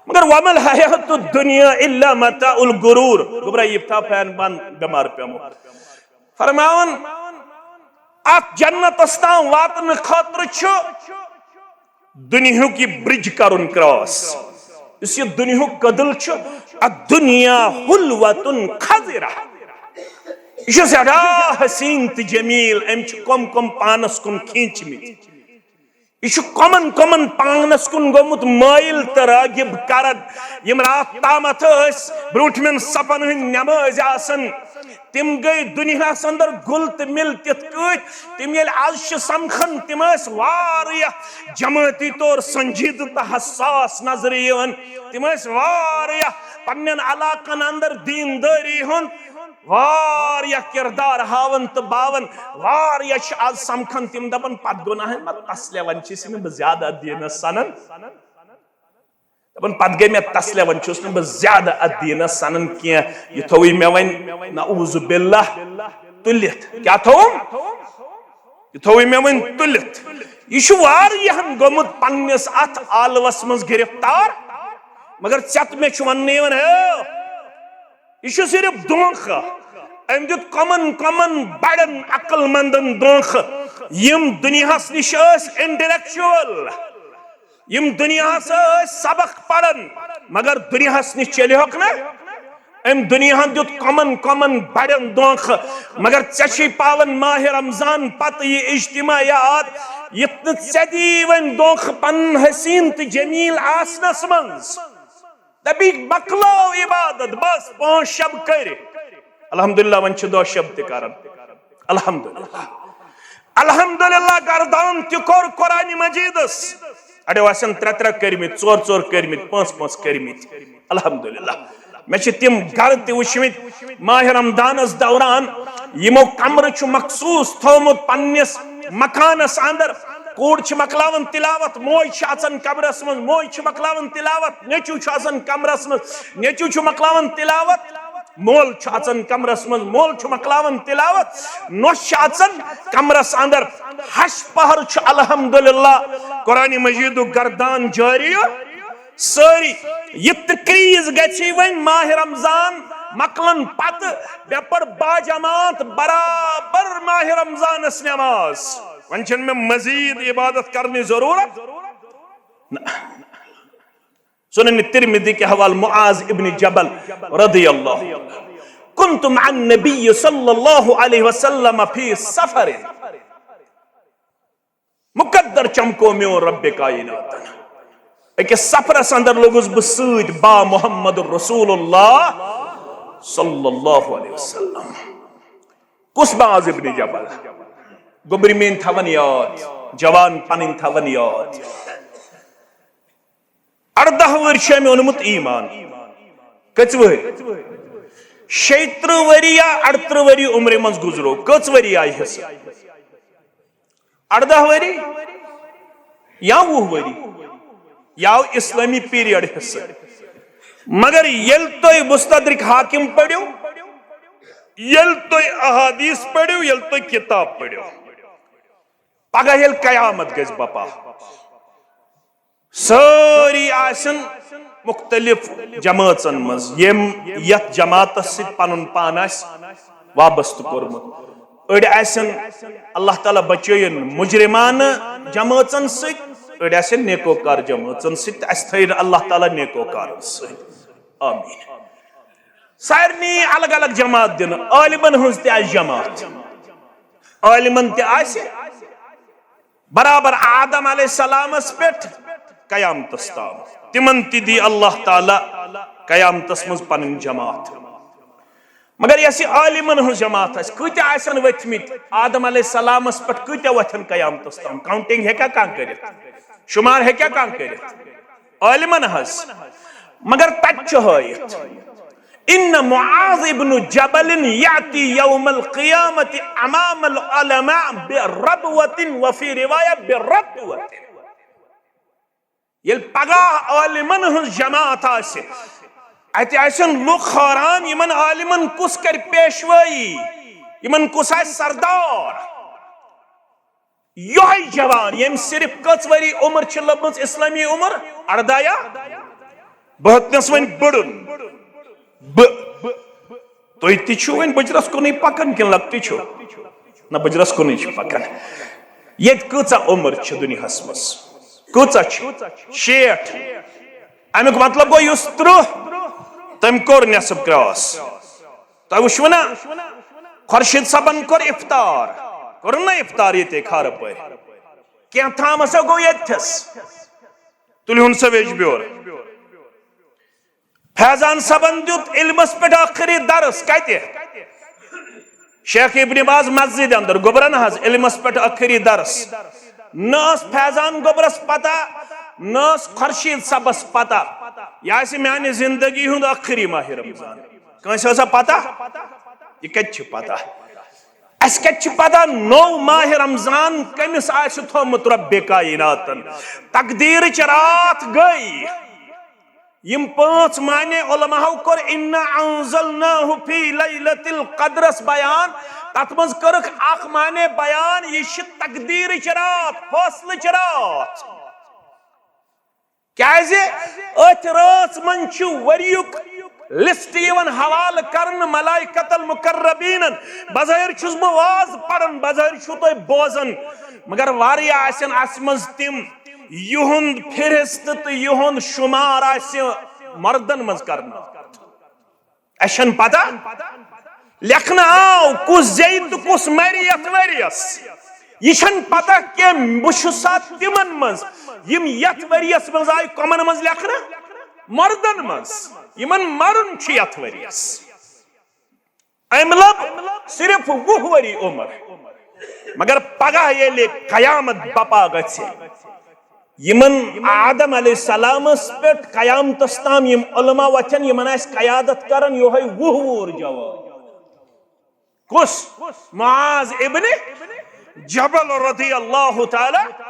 مگر وما الحیات الدنیا الا متاع الغرور۔ گوٚبرا، یہِ تھاو فین بند، بٮ۪مار پیومُت۔ فرماوان، اتھ جنتس تام واتنہٕ خٲطرٕ چھُ دُنیہُک یہِ برج کرُن کراس۔ یُس یہِ دُنیہُک کدل چھُ، الدنیا حلوة قذرة۔ یہِ چھُ سٮ۪ٹھاہ حسین تہٕ جمیل، أمۍ چھِ کم کم پانس کُن کھینچمٕتۍ۔ یہِ چھُ کمن کمن پانس کُن گوٚمُت مٲیِل تہٕ راغب کران۔ یِم راتھ تامتھ ٲسۍ برونٹھمٮ۪ن صفن ہٕنٛدۍ نمٲزۍ آسان، تِم گٔے دُنیاہس اندر گُل تہٕ مِل تِتھ کٲٹھۍ۔ تِم ییٚلہِ از چھِ سمکھان، تِم ٲسۍ واریاہ جمٲعتی طور سنجیدٕ تہٕ حساس نظرِ یِوان۔ تِم ٲسۍ واریاہ پننٮ۪ن علاقن اندر دیندٲری ہُنٛد واریاہ کردار ہاوان تہٕ باوان، واریاہ چھِ آز سمکھان، تِم دپان، پتہٕ گوٚو نہ حظ، مگر تسلے وۄنۍ چھِ أسۍ نہٕ بہٕ زیادٕ اتھ دیٖنس سنان۔ دپان، پتہٕ گٔے مےٚ تسلے، وۄنۍ چھُس نہٕ بہٕ زیادٕ اتھ دیٖنس سنان کینٛہہ۔ یہِ تھووُے مےٚ وۄنۍ، نعوذ باللہ، تُلِتھ۔ کیٛاہ تھووُم؟ یہِ تھووُے مےٚ وۄنۍ تُلِتھ۔ یہِ چھُ واریاہن گوٚمُت پننِس اتھ آلوس منٛز گرفتار، مگر ژےٚ تہٕ مےٚ چھُ وننہٕ یِوان، ہے، یہِ چھُ صرف دھونٛکھٕ۔ أمۍ دیُت کمن کمن بڑن عقل مندن دھونٛکھٕ، یِم دُنیاہس نِش ٲسۍ انٹلیکچوئل، یِم دُنیاہس ٲسۍ سبق پران، مگر دُنیاہس نِش چلیوکھ نہ۔ أمۍ دُنیاہن دیُت کمن کمن بڑن دھونٛکھٕ، مگر ژےٚ چھُے پاوان ماہِ رمضان پتہٕ یہِ اجتماعیات، یُتھ نہٕ ژےٚ دی وۄنۍ دھونٛکھٕ پنُن حسین تہٕ جمیل آسنس منٛز۔ دپی مۄکلٲو عبادت، بس پانٛژھ شب کٔرۍ۔ الحمدللہ، وۄنۍ چھِ دۄہ شب تہِ کران۔ الحمدللہ، الحمدللہ، گردان تہِ کوٚر قرآن مجیدس۔ اڑیو آسن ترٛےٚ ترٛےٚ کٔرمٕتۍ، ژور ژور کٔرمٕتۍ، پانٛژھ پانٛژھ کٔرمٕتۍ۔ الحمدللہ، مےٚ چھِ تِم گرٕ تہِ وٕچھمٕتۍ ماہِ رمضانس دوران، یِمو کمرٕ چھُ مخصوص تھوٚومُت پننِس مکانس اندر۔ کوٗر چھِ مۄکلاوان تلاوت، موج چھِ اژان کمرس منٛز، موج چھِ مۄکلاوان تلاوت، نیٚچو چھُ اژان کمرس منٛز، نیٚچو چھُ مۄکلاوان تلاوت، مول چھُ اژان کمرس منٛز، مول چھُ مۄکلاوان تلاوت، نۄش چھِ اژان کمرس اندر۔ ہش پہر چھُ الحمدللہ قرآن مجیدُک گردان جٲری۔ سٲری یہِ تقریٖز گژھِ وۄنۍ ماہِ رمضان مۄکلن پتہٕ، مےٚ پٔر باجماعت برابر ماہِ رمضانس نماز۔ وۄنۍ چھنہٕ مےٚ مزید عبادت کرنٕچ ضروٗرت۔ نہ۔ سنن ترمذی کے حوالے معاذ ابن جبل رضی اللہ عنہ، كنت مع النبي صلى الله عليه وسلم في سفر۔ مقدر چمکو میون رب کائناتن۔ أکِس سفرس اندر لوٚگُس بہٕ سۭتۍ با محمد رسول اللہ صلی اللہ علیہ وسلم۔ کُس معاذ ابن جبل؟ گوٚبرۍ میٲنۍ تھاوان یاد، جوان پنٕنۍ تھاوان یاد۔ اردہ وُہُر چھُ أمۍ اوٚنمُت ایمان۔ کٔژ وُہُر؟ شیٚیہِ ترٕٛہ ؤری یا اَرترٕٛہ ؤری عمرِ منٛز گُزرو۔ کٔژ ؤری آیہِ حصہٕ؟ اردہ ؤری یا وُہ ؤری؟ یہِ آو اسلٲمی پیریڈ حصہٕ۔ مگر ییٚلہِ تُہۍ مستدرک حاکم پٔرِو، ییٚلہِ تُہۍ احادیث پٔرِو، ییٚلہِ تُہۍ کتاب پٔرِو، پگاہ ییٚلہِ قیامت گژھِ بپا، سٲری آسن مختلف جمٲژن منٛز، یِم یتھ جماعتس سۭتۍ پنُن پان آسہِ وابستہٕ کوٚرمُت۔ أڑۍ آسن، اللہ تعالیٰ بچٲیِن، مجرمانہٕ جمٲژن سۭتۍ، أڑۍ آسن نیکوکار جمٲژن سۭتۍ، تہٕ اسہِ تھٲیِن اللہ تعالیٰ نیکوکارن سۭتۍ۔ آمین۔ سارنٕے الگ الگ جماعت دِنہٕ، عالمن ہٕنٛز تہِ آسہِ جماعت، عالمن تہِ آسہِ برابر آدم علیہ السلامس پٮ۪ٹھ قیامتس تام۔ تِمن تہِ دی اللہ تعالیٰ قیامتس منٛز پنٕنۍ جماعت۔ مگر یۄس یہِ عالمن ہٕنٛز جماعت آسہِ، کۭتیاہ آسن ؤتھۍ مٕتۍ آدم علیہ السلامس پٮ۪ٹھ، کۭتیاہ وۄتھن قیامتس تام؟ کاؤنٹنگ ہیٚکیٛاہ کانٛہہ کٔرِتھ؟ شمار ہیٚکیٛاہ کانٛہہ کٔرِتھ؟ عالمن ہٕنٛز۔ مگر تتہِ چھُ ہٲیِتھ، ان معاذ ابن جبل یاتی یوم القیامت امام العلماء بربوۃ وفی روایہ برتوۃ۔ ییٚلہِ پگاہ عالمن ہٕنٛز جماعت آسہِ، اتہِ آسن لُکھ حٲران، یِمن عالمن کُس کرِ پیشوٲیی، یِمن کُس آسہِ سردار۔ یۄہے جوان، ییٚمۍ صرف کٔژ ؤری عمر چھِ لٔبمٕژ، اسلٲمی عمر اردہ یا بہٕ ہیوٚتنس وۄنۍ بٔڑُن۔ بہٕ، تُہۍ تہِ چھِو وۄنۍ بُجرس کُنُے پکان کِنہٕ لۄکٹُے چھِو؟ نہ، بُجرس کُنُے چھِ پکان۔ ییٚتہِ کۭژاہ عمر چھِ دُنیاہس منٛز؟ کۭژاہ چھِ؟ شیٹھ۔ امیُک مطلب گوٚو، یُس ترٕٛہ، تٔمۍ کوٚر نٮ۪صٕف کراس۔ تۄہہِ وٕچھوٕ نا، خورشید صٲبن کوٚر افطار، کوٚرُن نا افطار ییٚتے کھارٕ پٲرۍ؟ کینٛہہ تام ہسا گوٚو ییٚتھس۔ تُلہِ ہُن سا ویج بیور۔ فیضان صٲبن دیُت علمس پٮ۪ٹھ ٲخری درس۔ کتہِ؟ شیخ ابن باز مسجد اندر، گوٚبرن حظ علمس پٮ۪ٹھ ٲخری درس۔ نہ ٲس فیضان گوٚبرس پتہ، نہ ٲس خورشید صٲبس پتہ۔ یہِ آسہِ میانہِ زندگی ہُنٛد ٲخری ماہِ رمضان۔ کٲنٛسہِ ٲسا پتہ؟ یہِ کتہِ چھِ پتہ؟ اسہِ کتہِ چھِ پتہ نوٚو ماہِ رمضان کٔمِس آسہِ تھوٚومُت رۄبِ کائناتن؟ تقدیرٕچ راتھ گٔے۔ یِم پانٛژھ معنی علماہو کوٚر انا انزلناہ فی لیلۃ القدرس بیان، تتھ منٛز کٔرٕکھ اکھ معنی بیان، یہِ چھِ تقدیرٕچ راتھ، فٲصلٕچ راتھ۔ کیازِ أتھۍ رٲژ منٛز چھُ ؤریُک لسٹ یِوان حوالہٕ کرنہٕ ملائکۃ المقربینن۔ بظٲہر چھُس بہٕ واز پران، بظٲہر چھُو تُہۍ بوزان، مگر واریاہ آسن اسہِ منٛز تِم، یِہُنٛد فہرست تہٕ یِہُنٛد شمار آسہِ مردن منٛز کرنہٕ۔ اسہِ چھنہٕ پتہ لیکھنہٕ آو کُس زیٚیہِ تہٕ کُس مرِ یتھ ؤریس۔ یہِ چھنہٕ پتہ کینٛہہ بہٕ چھُسا تِمن منٛز یِم یتھ ؤریس منٛز آیہِ، کمن منٛز لیکھنہٕ؟ مردن منٛز، یِمن مرُن چھُ یتھ ؤریس۔ أمۍ لب صرف وُہ ؤری عمر، مگر پگاہ ییٚلہِ قیامت بپا گژھِ، یِمن آدم علیہ السلامس پٮ۪ٹھ قیامتس تام یِم علماء وۄتھن، یِمن آسہِ قیادت کران یِہوٚے وُہ وُہُر جوان۔ کُس؟ معاذ ابن جبل رضی اللہ تعالی۔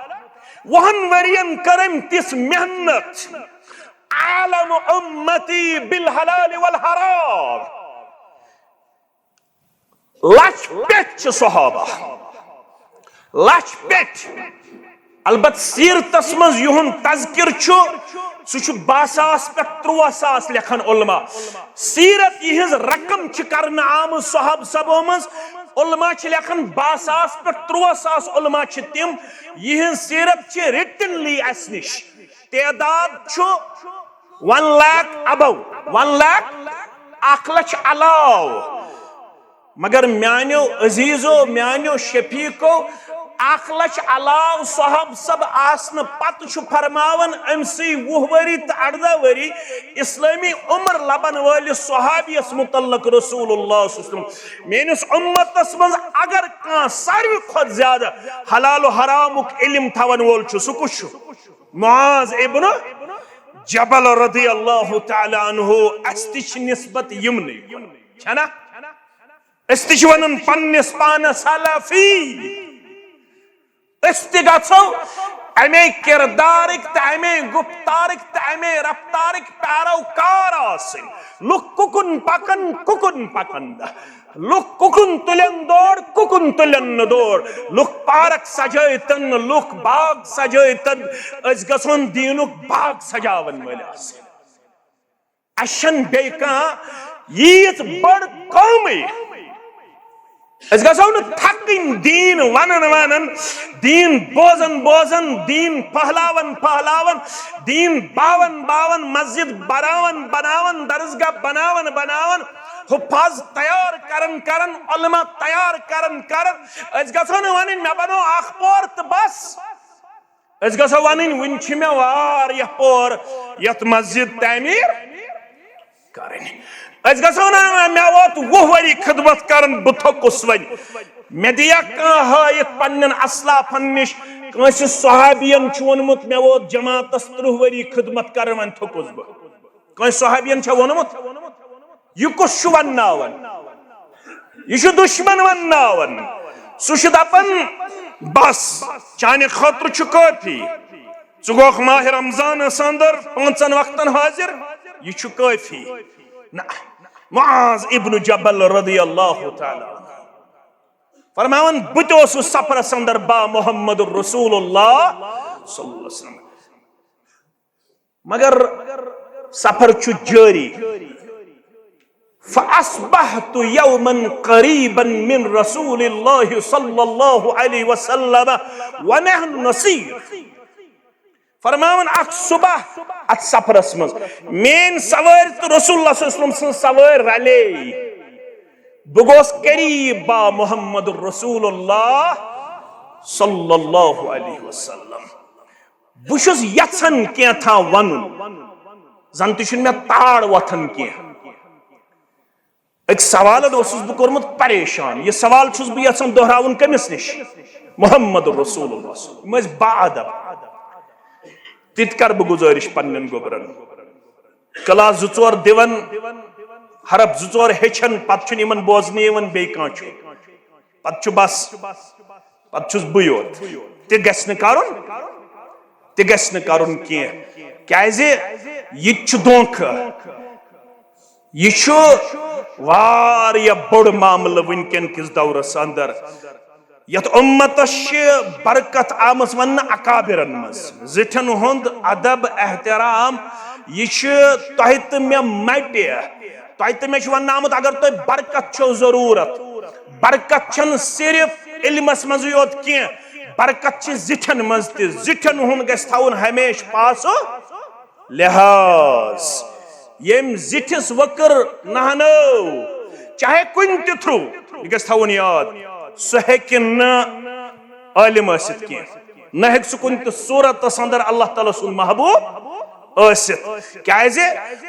وُہن ؤرین کٔر أمۍ تِژھ محنت، عالم امتی بالحلال والحرام۔ لچھ پٮ۪ٹھ چھِ صحابہ، لچھ پٮ۪ٹھ۔ البتہ سیرتس منٛز یِہُنٛد تذکر چھُ، سُہ چھُ باہ ساس پٮ۪ٹھ تُرٛواہ ساس لیکھان علماء۔ سیرت یِہٕنٛز رقم چھِ کرنہٕ آمٕژ صحابہ صٲبو منٛز۔ علماء چھِ لیکھان باہ ساس پٮ۪ٹھ تُرٛواہ ساس علماء چھِ تِم، یِہٕنٛز سیرت چھِ writtenly اسہِ نِش۔ تعداد چھُ ون لیکھ ابو، ون لیکھ، اکھ لچھ علاوٕ۔ مگر میانیو عزیزو، میانیو شفیقو، اکھ لچھ علاوٕ صحابہ صٲب آسنہٕ پتہٕ چھُ فرماوان أمۍ سٕے وُہ ؤری تہٕ ارداہ ؤری اسلٲمی عمر لبن وٲلِس صحابیس متعلق رسول اللہ صلی اللہ علیہ وسلم، میٲنِس امتس منٛز اگر کانٛہہ ساروی کھۄتہٕ زیادٕ حلال و حرامُک علم تھاون وول چھُ، سُہ کُس چھُ؟ معاذ ابن جبل رضی اللہ تعالی عنہ۔ اسہِ تہِ چھِ نسبت یِمنٕے کُن، چھنا؟ أسۍ تہِ چھِ ونان پننِس پانس سلفی۔ أسۍ تہِ گژھو امے کردارٕکۍ تہٕ امے گفتارٕکۍ تہٕ امے رفتارٕکۍ پیروکار آسٕنۍ۔ لُکھ کُکُن پکن، کُکُن پکن نہٕ۔ لُکھ کُکُن تُلن دور، کُکُن تُلن نہٕ دور۔ لُکھ پارک سجٲوتن، لُکھ باغ سجٲوتن۔ أسۍ گژھون دیٖنُک باغ سجاون وٲلۍ آسٕنۍ۔ اسہِ چھنہٕ بیٚیہِ کانٛہہ ییٖژ بٔڑ کٲمٕے۔ أسۍ گژھو نہٕ تھکٕنۍ دیٖن ونان ونان، دیٖن بوزان بوزان، دیٖن پھہلاوان پھہلاوان، دیٖن باوان باوان، مسجد بناوان بناوان، درسگاہ بناوان بناوان، حفاظ تیار کران کران، علماء تیار کران کران۔ أسۍ گژھو نہٕ ونٕنۍ مےٚ بنوو اکھ پور تہٕ بس۔ أسۍ گژھو ونٕنۍ، وُنہِ چھِ مےٚ واریاہ پور یتھ مسجد تعمیٖر کرٕنۍ۔ أسۍ گژھو نہٕ ونٕنۍ، مےٚ ووت وُہ ؤری خدمت کران، بہٕ تھوٚکُس وۄنۍ۔ مےٚ دِیا کانٛہہ ہٲیِتھ پننٮ۪ن اسلافن نِش، کٲنٛسہِ صحابین چھُ ووٚنمُت، مےٚ ووت جماعتس ترٕٛہ ؤری خدمت کران، وۄنۍ تھوٚکُس بہٕ۔ کٲنٛسہِ صحابین چھا ووٚنمُت؟ یہِ کُس چھُ ونناوان؟ یہِ چھُ دُشمن ونناوان۔ سُہ چھُ دپان، بس، چانہِ خٲطرٕ چھُ کٲفی۔ ژٕ گوکھ ماہِ رمضانس اندر پانٛژن وقتن حٲضِر، یہِ چھُ کٲفی۔ نہ، معاذ ابن جبل رضی اللہ تعالی عنہ فرماوان، بہٕ تہِ اوسُس سفرس اندر با محمد رسول اللہ صلی اللہ علیہ وسلم۔ مگر سفر چھُ جٲری۔ فاصبحت یوما قریبا من رسول اللہ صلی اللہ علیہ وسلم ونحن نسیر۔ فرماوان، اکھ صبح اتھ سفرس منٛز میٲنۍ سوٲرۍ تہٕ رسول اللہ صلی اللہ علیہ وسلم سٕنٛز سوٲرۍ رلے۔ بہٕ گوس قریب با محمد رسول اللہ صلی اللہ علیہ وسلم۔ بہٕ چھُس یژھان کینٛہہ تام ونُن، زن تہِ چھُنہٕ مےٚ تاڑ وۄتھان کینٛہہ۔ أکۍ سوالن اوسُس بہٕ کوٚرمُت پریشان۔ یہِ سوال چھُس بہٕ یژھان دۄہراوُن کٔمِس نِش؟ محمد رسول اللہ۔ یِم ٲسۍ با ادب۔ تہِ تہِ کرٕ بہٕ گُزٲرِش پننٮ۪ن گوٚبرن۔ کلاس زٕ ژور دِوان، حرف زٕ ژور ہیٚچھن، پتہٕ چھُنہٕ یِمن بوزنہٕ یِوان بیٚیہِ کانٛہہ چھُ۔ پتہٕ چھُ بس، پتہٕ چھُس بٕے یوت۔ تہِ گژھِ نہٕ کرُن، تہِ گژھِ نہٕ کرُن کینٛہہ۔ کیازِ؟ یہِ تہِ چھُ دھوکہٕ۔ یہِ چھُ واریاہ بوٚڑ معاملہٕ وٕنکٮ۪ن کِس دورس اندر۔ یتھ امتس چھِ برکت آمٕژ وننہٕ اکابرن منٛز، زِٹھٮ۪ن ہُنٛد ادب احترام۔ یہِ چھُ تۄہہِ تہٕ مےٚ مٹہِ، تۄہہِ تہٕ مےٚ چھُ وننہٕ آمُت، اگر تۄہہِ برکت چھو ضروٗرت، برکت چھنہٕ صرف علمس منٛزٕے یوت کینٛہہ، برکت چھِ زِٹھٮ۪ن منٛز تہِ۔ زِٹھٮ۪ن ہُنٛد گژھِ تھاوُن ہمیشہِ پاسہٕ لحاظ۔ ییٚمۍ زِٹھِس وٕکٕر نہنٲو، چاہے کُنہِ تہِ تھرو، یہِ گژھِ تھاوُن یاد، سُہ ہیٚکہِ نہٕ عٲلِم ٲسِتھ کینٛہہ، نہ ہیٚکہِ سُہ کُنہِ تہِ صوٗرتس اندر اللہ تعالیٰ سُنٛد محبوب ٲسِتھ۔ کیازِ؟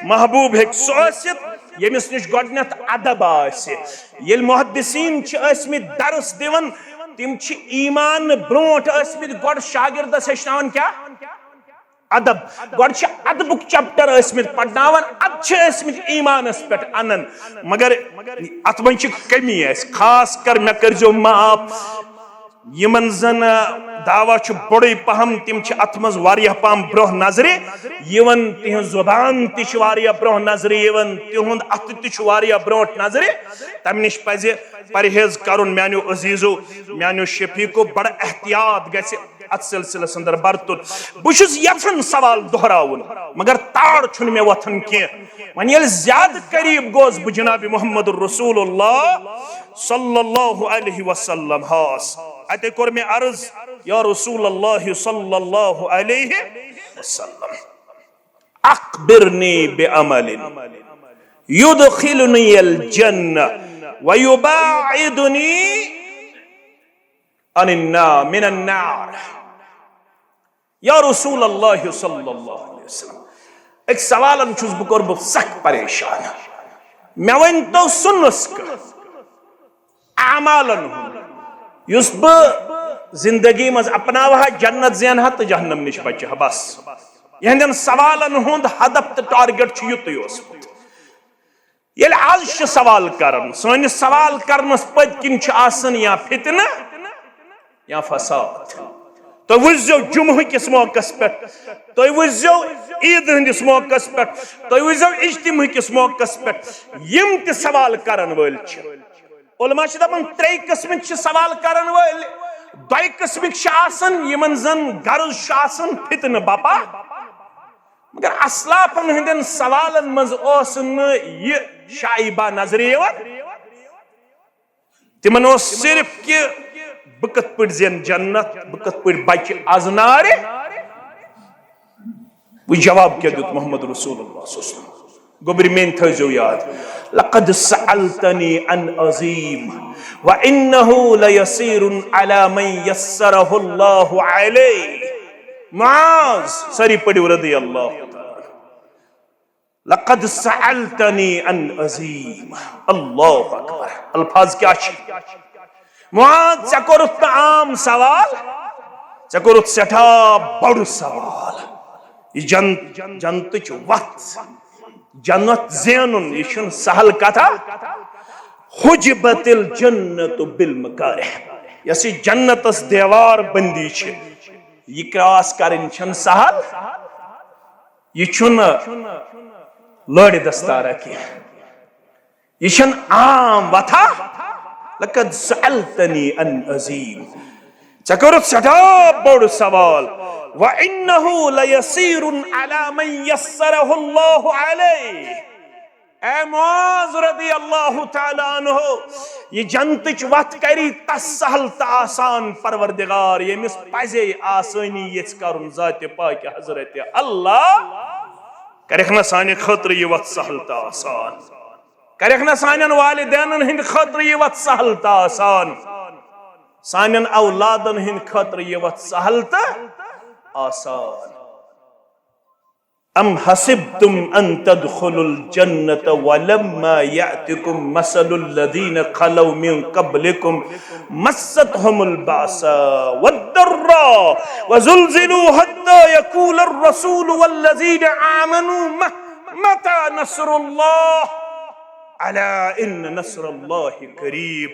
محبوب ہیٚکہِ سُہ ٲسِتھ ییٚمِس نِش گۄڈٕنٮ۪تھ ادب آسہِ۔ ییٚلہِ محدثین چھِ ٲسمٕتۍ درس دِوان، تِم چھِ ایمان برونٛٹھ ٲسمٕتۍ گۄڈٕ شاگردس ہیٚچھناوان کیٛاہ؟ ادب۔ گۄڈٕ چھِ ادبُک چیپٹر ٲسمٕتۍ پرناوان، ادٕ چھِ ٲسمٕتۍ ایمانس پٮ۪ٹھ انان۔ مگر اتھ منٛز چھِ کمی اَسہِ، خاص کر مےٚ کٔرزیو معاف، یِمن زن دعویٰ چھُ بوٚڑُے پہم، تِم چھِ اتھ منٛز واریاہ پہم برونٛہہ نظرِ یِوان، تِہنٛز زبان تہِ چھِ واریاہ برونٛہہ نظرِ یِوان، تِہُنٛد اتھٕ تہِ چھُ واریاہ برونٛٹھ نظرِ۔ تمہِ نِش پزِ پرہیز کرُن۔ میانیو عزیزو، میانیو شفیقو، بڑٕ احتیاط گژھِ اتھ سلسلس اندر برتُن۔ بہٕ چھُس یژھان سوال دہراوُن، مگر تار چھُنہٕ مےٚ وۄتھان کینٛہہ۔ وۄنۍ ییٚلہِ زیادٕ قریب گوس بہٕ جناب محمد رسول اللہ صلی اللہ علیہ وسلم ہس، اتے کوٚر مےٚ عرض، یا رسول اللہ صلی اللہ علیہ وسلم، اخبرنی بعمل یدخلنی الجنہ ویباعدنی عن النار، من النار۔ یا رسول اللہ صلی اللہ علیہ وسلم، أکۍ سوالن چھُس بہٕ کوٚرمُت سخ پریشان۔ مےٚ ؤنۍ تو سُہ نسخہٕ اعمالن ہُنٛد، یُس بہٕ زندگی منٛز اپناوہا، جنت زینہا تہٕ جہنم نِش بچہٕ ہا۔ بس، یِہنٛدٮ۪ن سوالن ہُنٛد ہدف تہٕ ٹارگیٹ چھُ یُتُے اوسمُت۔ ییٚلہِ از چھِ سوال کران، سٲنِس سوال کرنس پٔتۍ کِنۍ چھُ آسان یا فتنہٕ یا فساد۔ تُہۍ وٕچھزیو جمعہ کِس موقعس پٮ۪ٹھ، تُہۍ وٕچھزیو عیٖد ہٕنٛدِس موقعس پٮ۪ٹھ، تُہۍ وٕچھزیو اجتماع کِس موقعس پٮ۪ٹھ، یِم تہِ سوال کرن وٲلۍ چھِ۔ علماء چھِ دپان، ترٛیٚیہِ قٕسمٕکۍ چھِ سوال کرن وٲلۍ، دۄیہِ قٕسمٕکۍ چھِ آسان، یِمن زن غرض چھُ آسان فتنہٕ بپا۔ مگر اسلافن ہٕنٛدٮ۪ن سوالن منٛز اوس نہٕ یہِ شایبہ نظرِ یِوان۔ تِمن اوس صرف کہِ بہٕ کِتھ پٲٹھۍ زینہٕ جنت، بہٕ کِتھ پٲٹھۍ بچہٕ از نارِ۔ وۄنۍ جواب کیٛاہ دیُت محمد رسول اللہ صلی اللہ علیہ وسلم؟ گوٚبرِ میٛٲنۍ تھٲیزیو یاد، لقد سألتنی عن عظیم وانہ لیسیر علی من یسرہ اللہ علیہ۔ معاذ، سٲری پٔرِو رضی اللہ تعالیٰ عنہ۔ لقد سألتنی عن عظیم۔ اللہ اکبر۔ الفاظ کیٛاہ چھِ؟ معاذ، ژےٚ کوٚرُتھ نہٕ عام سوال، ژےٚ کوٚرُتھ سٮ۪ٹھاہ بوٚڑ سوال۔ یہِ جن-، جنتٕچ وَتھ، جنت زینُن، یہِ چھُنہٕ سہل کتھا۔ حجبت الجنت بالمکارہ، یۄس یہِ جنتس دیوار بندی چھِ، یہِ کراس کرٕنۍ چھَنہٕ سہل۔ یہِ چھُنہٕ لٲرِ دستارا کینٛہہ، یہِ چھَنہٕ عام وتھا۔ لقد سألتنی عن عظیم، ژےٚ کوٚرُتھ سٮ۪ٹھاہ بوٚڑ سوال۔ وانہ لیسیر علی من یسرہ اللہ علیہ۔ اے معاذ رضی اللہ تعالیٰ عنہ، یہِ جنتٕچ وتھ کری تس سہل تہٕ آسان پروردگار، ییٚمِس پزے آسٲنی یژھِ کرُن ذاتِ پاکہِ حضرت اللہ۔ کرکھ نا سانہِ خٲطرٕ یہِ وتھ سہل تہٕ آسان؟ کرکھ نا سانٮ۪ن والدینن ہٕنٛدِ خٲطرٕ یہِ وتھ سہل تہٕ آسان؟ سانٮ۪ن اولادن ہٕنٛدِ خٲطرٕ یہِ وتھ سہل تہٕ آسان؟ أم حسبتم أن تدخلوا الجنة ولما يأتكم مثل الذين خلوا من قبلكم مستهم البأساء والضراء وزلزلوا حتى يقول الرسول والذين آمنوا م-، متى نصر الله۔ الا ان نصر اللہ قریب۔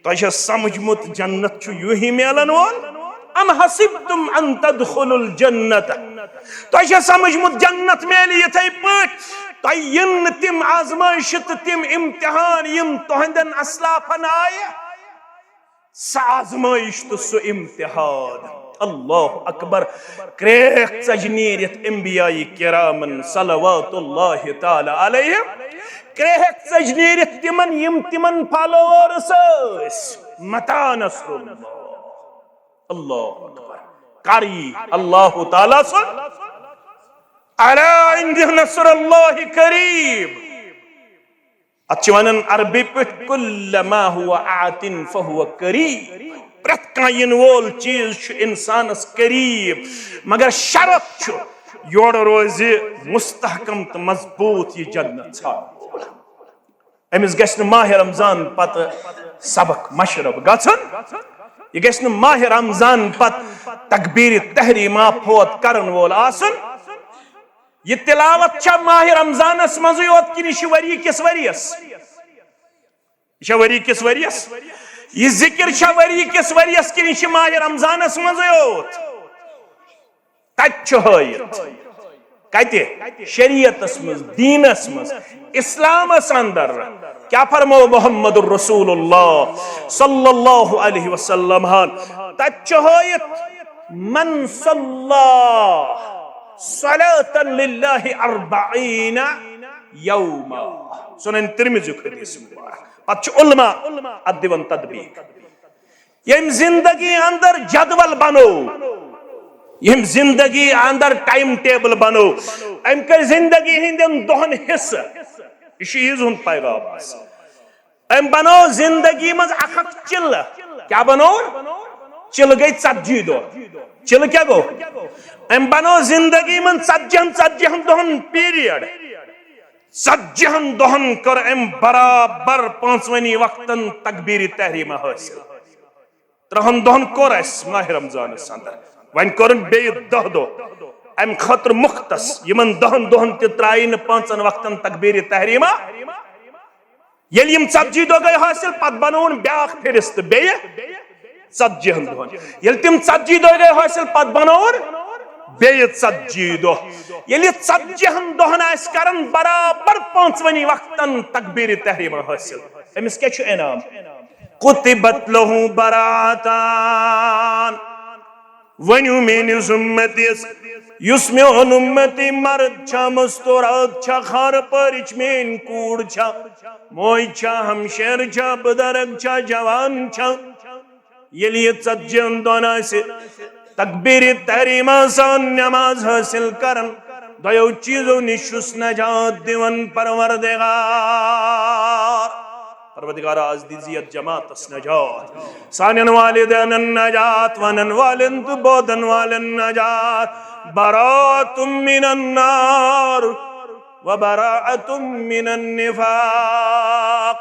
تۄہہِ چھا سمجھمُت جنت چھُ یوٗہی میلن وول؟ ام حسبتم ان تدخلوا الجنت، تۄہہِ چھا سمجھمُت جنت میلہِ یِتھے پٲٹھۍ؟ تۄہہِ یِن نہٕ تِم آزمٲیشہِ تہٕ تِم امتحان یِم تُہنٛدٮ۪ن اسلافن آیہِ؟ سۄ آزمٲیش تہٕ سُہ امتحان۔ اللہ اکبر۔ کرٛیکھ ژجہِ نیٖرِتھ انبیاء کرامن صلوات اللہ تعالی علیہم، کرٛیکھ ژجہِ نیٖرِتھ تِمن یِم تِمن فالوورس ٲسۍ۔ متى نصر اللہ؟ اللہ اکبر۔ کر یی اللہ تعالیٰ سُنٛد؟ الا ان نصر اللہ قریب۔ اتھ چھِ ونان عربی پٲٹھۍ، کلما هو آت فهو قریب۔ پرٛٮ۪تھ کانٛہہ یِنہٕ وول چیٖز چھُ انسانس قریب، مگر شرط چھُ یورٕ روزِ مستحکم تہٕ مضبوٗط یہِ جنت ژھانٛڈن وول۔ أمِس گژھِ نہٕ ماہِ رمضان پتہٕ سبق مشرب گژھُن، یہِ گژھِ نہٕ ماہِ رمضان پتہٕ تکبیٖرِ تحریمہ فوت کرن وول آسُن۔ یہِ تلاوت چھا ماہِ رمضانس منٛزٕے یوت کِنہٕ یہِ چھِ ؤری کِس ؤریس؟ یہِ چھا ؤری کِس ؤریس؟ یہِ ذکر چھا ؤری کِس ؤریس کِنہٕ یہِ چھِ ماہِ رمضانس منٛزٕے یوت؟ تتہِ چھُ ہٲیِتھ۔ کتہِ؟ شریعتس منٛز، دیٖنس منٛز، اسلامس اندر۔ کیٛاہ فرموو محمد رسول اللہ صلی اللہ علیہ وسلم ہن؟ تتہِ چھُ ہٲیِتھ، من صلی صلاة للہ اربعین یوما۔ سنن ترمذی حدیث مبارک۔ پتہٕ چھُ علماء اتھ دِوان تطبیق۔ ییٚمۍ زندگی اندر جدول بنوو، ییٚمۍ زندگی اندر ٹائم ٹیبل بنوو، أمۍ کٔرۍ زندگی ہٕنٛدٮ۪ن دۄہن حصہٕ۔ یہِ چھُ عیٖز ہُنٛد پیغام آسان۔ أمۍ بنوو زندگی منٛز اکھ اکھ چِلہٕ۔ کیٛاہ بنوو؟ چِلہٕ گٔے ژتجی دۄہ۔ چِلہٕ کیٛاہ گوٚو؟ أمۍ بنوو زندگی منٛز ژتجی ہن، ژتجی ہن دۄہن پیریڈ۔ ژتجی ہن دۄہن کٔر أمۍ برابر پانٛژوٕنی وقتن تکبیٖرِ تحریمہ حٲصِل۔ ترٛہن دۄہن کوٚر اَسہِ ماہِ رمضانس اندر، وۄنۍ کوٚرُن بیٚیہِ دَہ دۄہ اَمہِ خٲطرٕ مختص۔ یِمن دَہن دۄہن تہِ ترٛایہِ نہٕ پانٛژن وقتن تکبیٖرِ تحریمہ۔ ییٚلہِ یِم ژتجی دۄہ گٔے حٲصِل، پتہٕ بنووُن بیٛاکھ فہرست بیٚیہِ ژتجی ہن دۄہن۔ ییٚلہِ تِم ژتجی دۄہ گٔے حٲصِل، پتہٕ بنووُن بیٚیہِ ژتجی دۄہ۔ ییٚلہِ ژتجی ہن دۄہن آسہِ کران برابر پانٛژوٕنی وقتن تکبیٖرِ تحریمہ حٲصِل، أمِس کیٛاہ چھُ انعام؟ کتبت لہ براءتان۔ ؤنِو میٲنِس اُمتِس، یُس میون اُمتی مرد چھا، مستورات چھا، خانہٕ پٲرِچ میٲنۍ کوٗر چھا، موج چھا، ہمشیر چھا، بُزرگ چھا، جوان چھا، ییٚلہِ یہِ ژتجی ہن دۄہن آسہِ تکبیٖرِ تحریمہ سان نماز حٲصِل کران، دۄیو چیٖزو نِش چھُس نجات دِوان پروردگار۔ پروردگار، از دیٖزِ یتھ جماعتس نجات، سانٮ۪ن والدینن نجات، ونن والٮ۪ن تہٕ بوزن والٮ۪ن نجات۔ براءۃ من النار و براءۃ من النفاق۔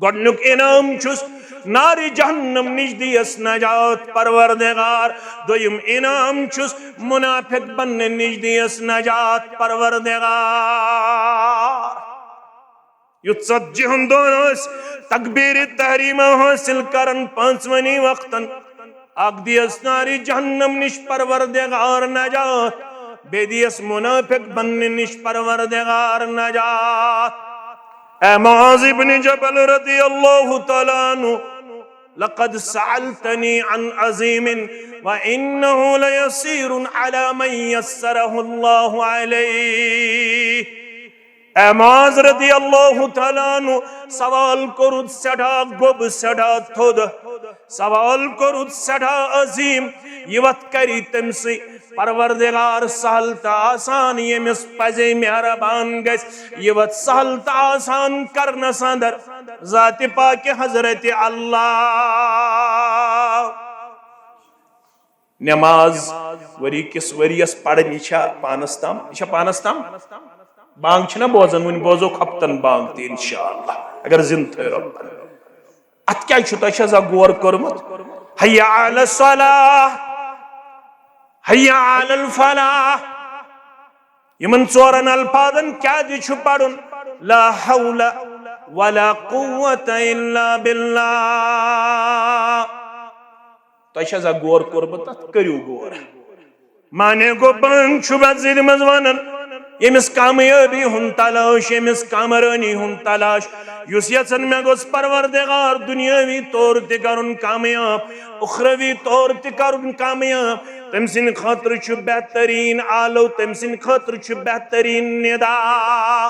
گۄڈنیُک انعام چھُس نارِ جہنم نِش دیس نجات پروردگار، دوٚیِم انعام چھُس منافق بننہٕ نِش دیس نجات پروردگار۔ یُتھ ژتجی ہن دۄہن ٲسۍ تکبیٖرِ تحریمہ حٲصِل کران پانٛژوٕنی وقتن، اکھ دیس نارِ جہنم نِش پروردگار نجات، بیٚیہِ دیس منافق بننہٕ نِش پروردگار نجات۔ اے معاذ ابن جبل رضی اللہ تعالیٰ عنہ، لقد سألتنی عن عظیم وإنه لیسیر علی من یسرہ اللہ علیہ۔ اے معاذ رضی اللہ تعالیٰ عنہ، سوال کوٚرُتھ سٮ۪ٹھاہ گوٚب، سٮ۪ٹھاہ تھوٚد۔ سوال کوٚرُتھ سٮ۪ٹھاہ عظیٖم، یہِ وَتھ کَرِ تٔمۍ سٕے پروردگار سہل تہٕ آسان، ییٚمِس پَزے مہربان گژھِ، یہِ وَتھ سہل تہٕ آسان کرنَس اندر ذاتِ پاکِ حضرت اللہ۔ نماز ؤری کِس ؤریَس پرٕنۍ، یہِ چھا پانَس تام؟ یہِ چھا پانَس تام؟ بانگ چھِنہ بوزان، وۄنۍ بوزو خۄفتن بانگ تہِ انشاءاللہ، اگر زندٕ تھٲے رۄبن۔ اتھ کیٛازِ چھُ تۄہہِ چھا زانٛہہ غور کوٚرمُت؟ حی علی الصلاح، حی علی الفلاح۔ یِمن ژورن الفاظن کیٛازِ چھُ پرُن؟ لا حول ولا قوة الا باللہ۔ تۄہہِ چھا زانٛہہ غور کوٚرمُت تتھ؟ کٔرِو غور۔ معنی گوٚو، بہٕ چھُس مسجدِ منٛز ونان، ییٚمِس کامیٲبی ہُنٛد تلاش، ییٚمِس کامرٲنی ہُنٛد تلاش، یُس یژھان مےٚ گوٚژھ پروردگار دُنیٲوی طور تہِ کرُن کامیاب، اُخروی طور تہِ کرُن کامیاب، تٔمۍ سٕنٛدِ خٲطرٕ چھُ بہتریٖن آلو، تٔمۍ سٕنٛدِ خٲطرٕ چھُ بہتریٖن ندا۔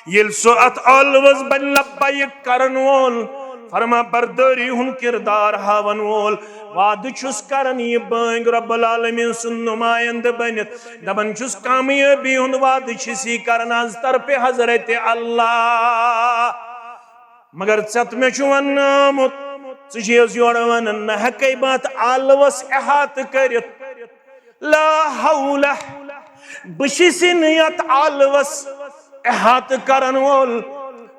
ییٚلہِ سُہ اتھ ٲلوس بنہِ لبیک کرن وول، فرما بردٲری ہُنٛد کردار ہاون وول، وعدٕ چھُس کران یہِ بٲنگۍ رب العالمین سُنٛد نمایندٕ بٔنِتھ، دپان چھُس کامیٲبی ہُنٛد وعدٕ چھِس یہِ کران از طرفِ حضرت اللہ۔ مگر ژےٚ تہٕ مےٚ چھُ وننہٕ آمُت، ژٕ چھیس یورٕ ونان، نہ ہیٚکے بہٕ اتھ آلوس احاطہٕ کٔرِتھ۔ لا حول، بہٕ چھُس نہٕ یتھ آلوس احاطہٕ کرن وول،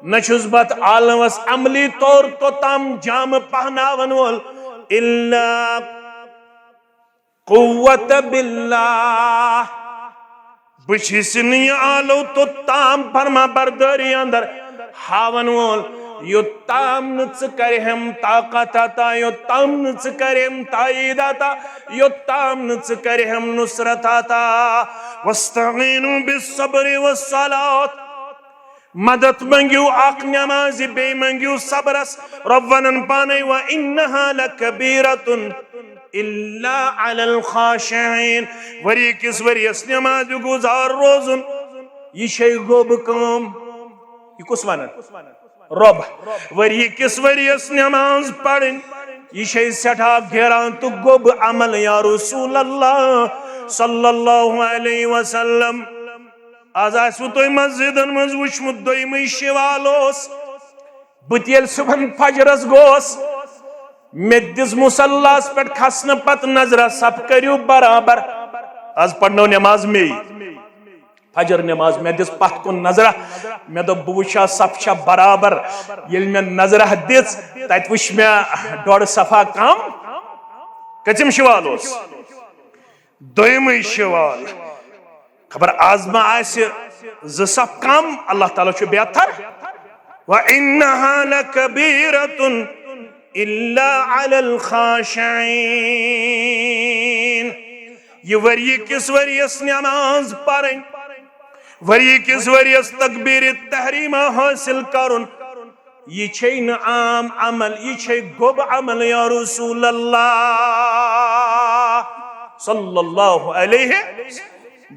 نہ چھُس بہٕ اتھ آلوس عملی طور توٚتام جامہٕ پہناون وول، الا قوت باللہ۔ بہٕ چھُس نہٕ یہِ آلو توٚتام فرما بردٲری اندر ہاون وول، یوٚتام نہٕ ژٕ کرِ ہم طاقت عطا، یوٚتام نہٕ ژٕ کرِ ہم تائید عطا، یوٚتام نہٕ ژٕ کرِ ہم نصرت عطا۔ واستعینوا بالصبر والصلاۃ۔ مدد منگیو اکھ نمازِ، بیٚیہِ منگیو صبرس۔ رب ونان پانے، وانہا لکبیرۃ الا علی الخاشعین۔ ؤری کِس ؤریس نمازِ گُزار روزُن، یہِ چھے گوٚب کٲم۔ یہِ کُس ونان؟ رب۔ ؤری کِس ؤریس نماز پرٕنۍ، یہِ چھے سٮ۪ٹھاہ گیران تہٕ گوٚب عمل، یا رسول اللہ صلی اللہ علیہ وسلم۔ از آسِوٕ تۄہہِ مسجدن منٛز وٕچھمُت، دوٚیمٕے شوال اوس۔ بہٕ تہِ ییٚلہِ صُبحن فجرس گوس، مےٚ تہِ دِژ مُصلاہس پٮ۪ٹھ کھسنہٕ پتہٕ نظرہ، صف کٔرِو برابر۔ از پرنٲو نماز مے، فجر نماز، مےٚ دِژ پتھ کُن نظرہ، مےٚ دوٚپ، بہٕ وٕچھا صف چھا برابر۔ ییٚلہِ مےٚ نظرہ دِژ، تتہِ وٕچھ مےٚ ڈۄڈ صفا کم۔ کٔژِم شوال اوس؟ دوٚیمٕے شوال۔ خبر از ما آسہِ زٕ صف کم، اللہ تعالیٰ چھُ بہتر۔ وَإِنَّهَا لَكَبِيرَةٌ إِلَّا عَلَى الْخَاشِعِينَ۔ یہِ ؤری کِس ؤریس نماز پرٕنۍ، ؤری کِس ؤریس تکبیر تحریمہ حٲصِل کرُن، یہِ چھے نہٕ عام عمل، یہِ چھے گوٚب عمل، یا رسول اللہ صلی اللہ علیہ۔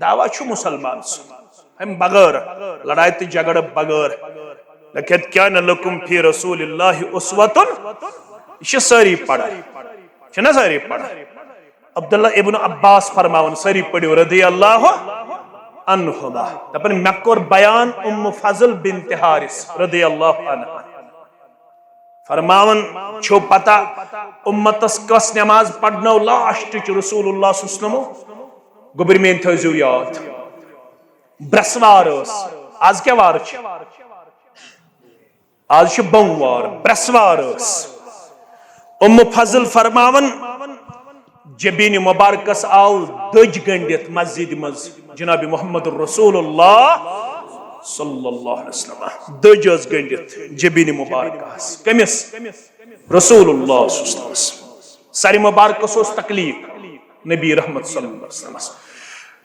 دعویٰ چھُ مُسلمان سُنٛد، اَمہِ بغٲر، لڑایہِ تہٕ جھگڑٕ بغٲر۔ لقد کان لکم فی رسول اللہ اسوۃ۔ یہِ چھِ سٲری پران، چھِنہ سٲری پران؟ عبداللہ ابن عباس فرماوان، سٲری پٔرِو رضی اللہ عنہما۔ دپان، مےٚ کوٚر بیان ام فضل بنت حارث رضی اللہ عنہا۔ فرماوان چھو پتہ، امتس کس نماز پرنٲو لاسٹٕچ رسول اللہ صلی اللہ علیہ وسلم؟ گوٚبرۍ میٲنۍ تھٲیزیو یاد، برٛسوار ٲس۔ از کیٛاہ وار چھِ؟ از چھُ بوموار، برٛسوار ٲس۔ ام فضل فرماوان، جبین مبارکس آو دٔج گنڈِتھ مسجد منٛز جناب محمد رسول اللہ صلی اللہ علیہ وسلم۔ دٔج ٲس گنڈِتھ جبین مبارکس۔ کٔمِس؟ رسول اللہ صلی اللہ علیہ وسلم۔ سر مبارکس اوس تکلیف نبی رحمت صلی اللہ علیہ وسلمس۔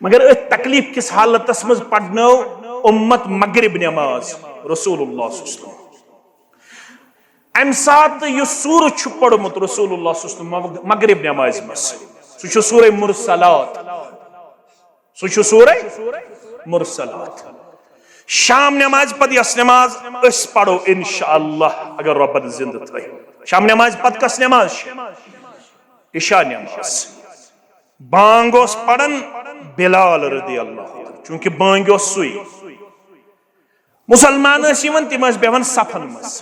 مگر أتھۍ تکلیف کِس حالتس منٛز پرنٲو امت مغرب نماز رسول اللہ صلی اللہ علیہ وسلم۔ امہِ ساتہٕ یُس سورہ چھُ پوٚرمُت رسول اللہ صلی اللہ علیہ وسلم مغرب نمازِ منٛز، سُہ چھُ سورہ مرسلات۔ سُہ چھُ سورہ مرسلات۔ شام نمازِ پتہٕ یۄس نماز أسۍ پرو انشاءاللہ، اگر رۄبن زندٕ تھٲوِن۔ شام نمازِ پتہٕ کۄس نماز چھِ؟ عشاء نماز۔ بانگ اوس پران بلال رضی اللہ عنہ، چونکہ بانگہِ اوس سُے۔ مسلمان ٲسۍ یِوان، تِم ٲسۍ بیٚہوان صفن منٛز۔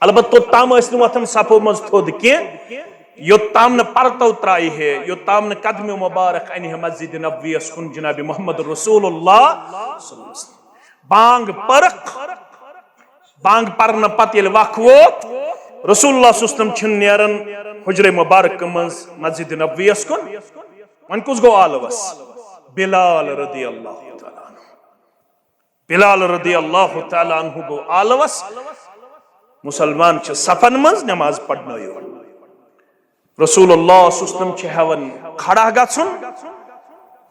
البتہ توٚتام ٲسۍ نہٕ وۄتھان صفو منٛز تھوٚد کینٛہہ، یوٚتام نہٕ پرتو ترایہِ ہے، یوٚتام نہٕ قدمِ مبارک انہِ ہے مسجد نبویس کُن جناب محمد رسول اللہ صلی اللہ علیہ وسلم۔ بانگ پٔرٕکھ، بانگ پرنہٕ پتہٕ ییٚلہِ وق ووت، رسول اللہ صلی اللہ علیہ وسلم چھِنہٕ نیران حجرِ مبارک منٛز مسجد نبویس کُن۔ وۄنۍ کُس گوٚو آلوس؟ بلال رضی اللہ تعالیٰ عنہ۔ بلال رضی اللہ تعالیٰ عنہ گوٚو آلوس، مسلمان چھِ صفن منٛز، نماز پرنٲیِو۔ رسول اللہ صلی اللہ علیہ وسلم چھِ ہٮ۪وان کھڑا گژھُن،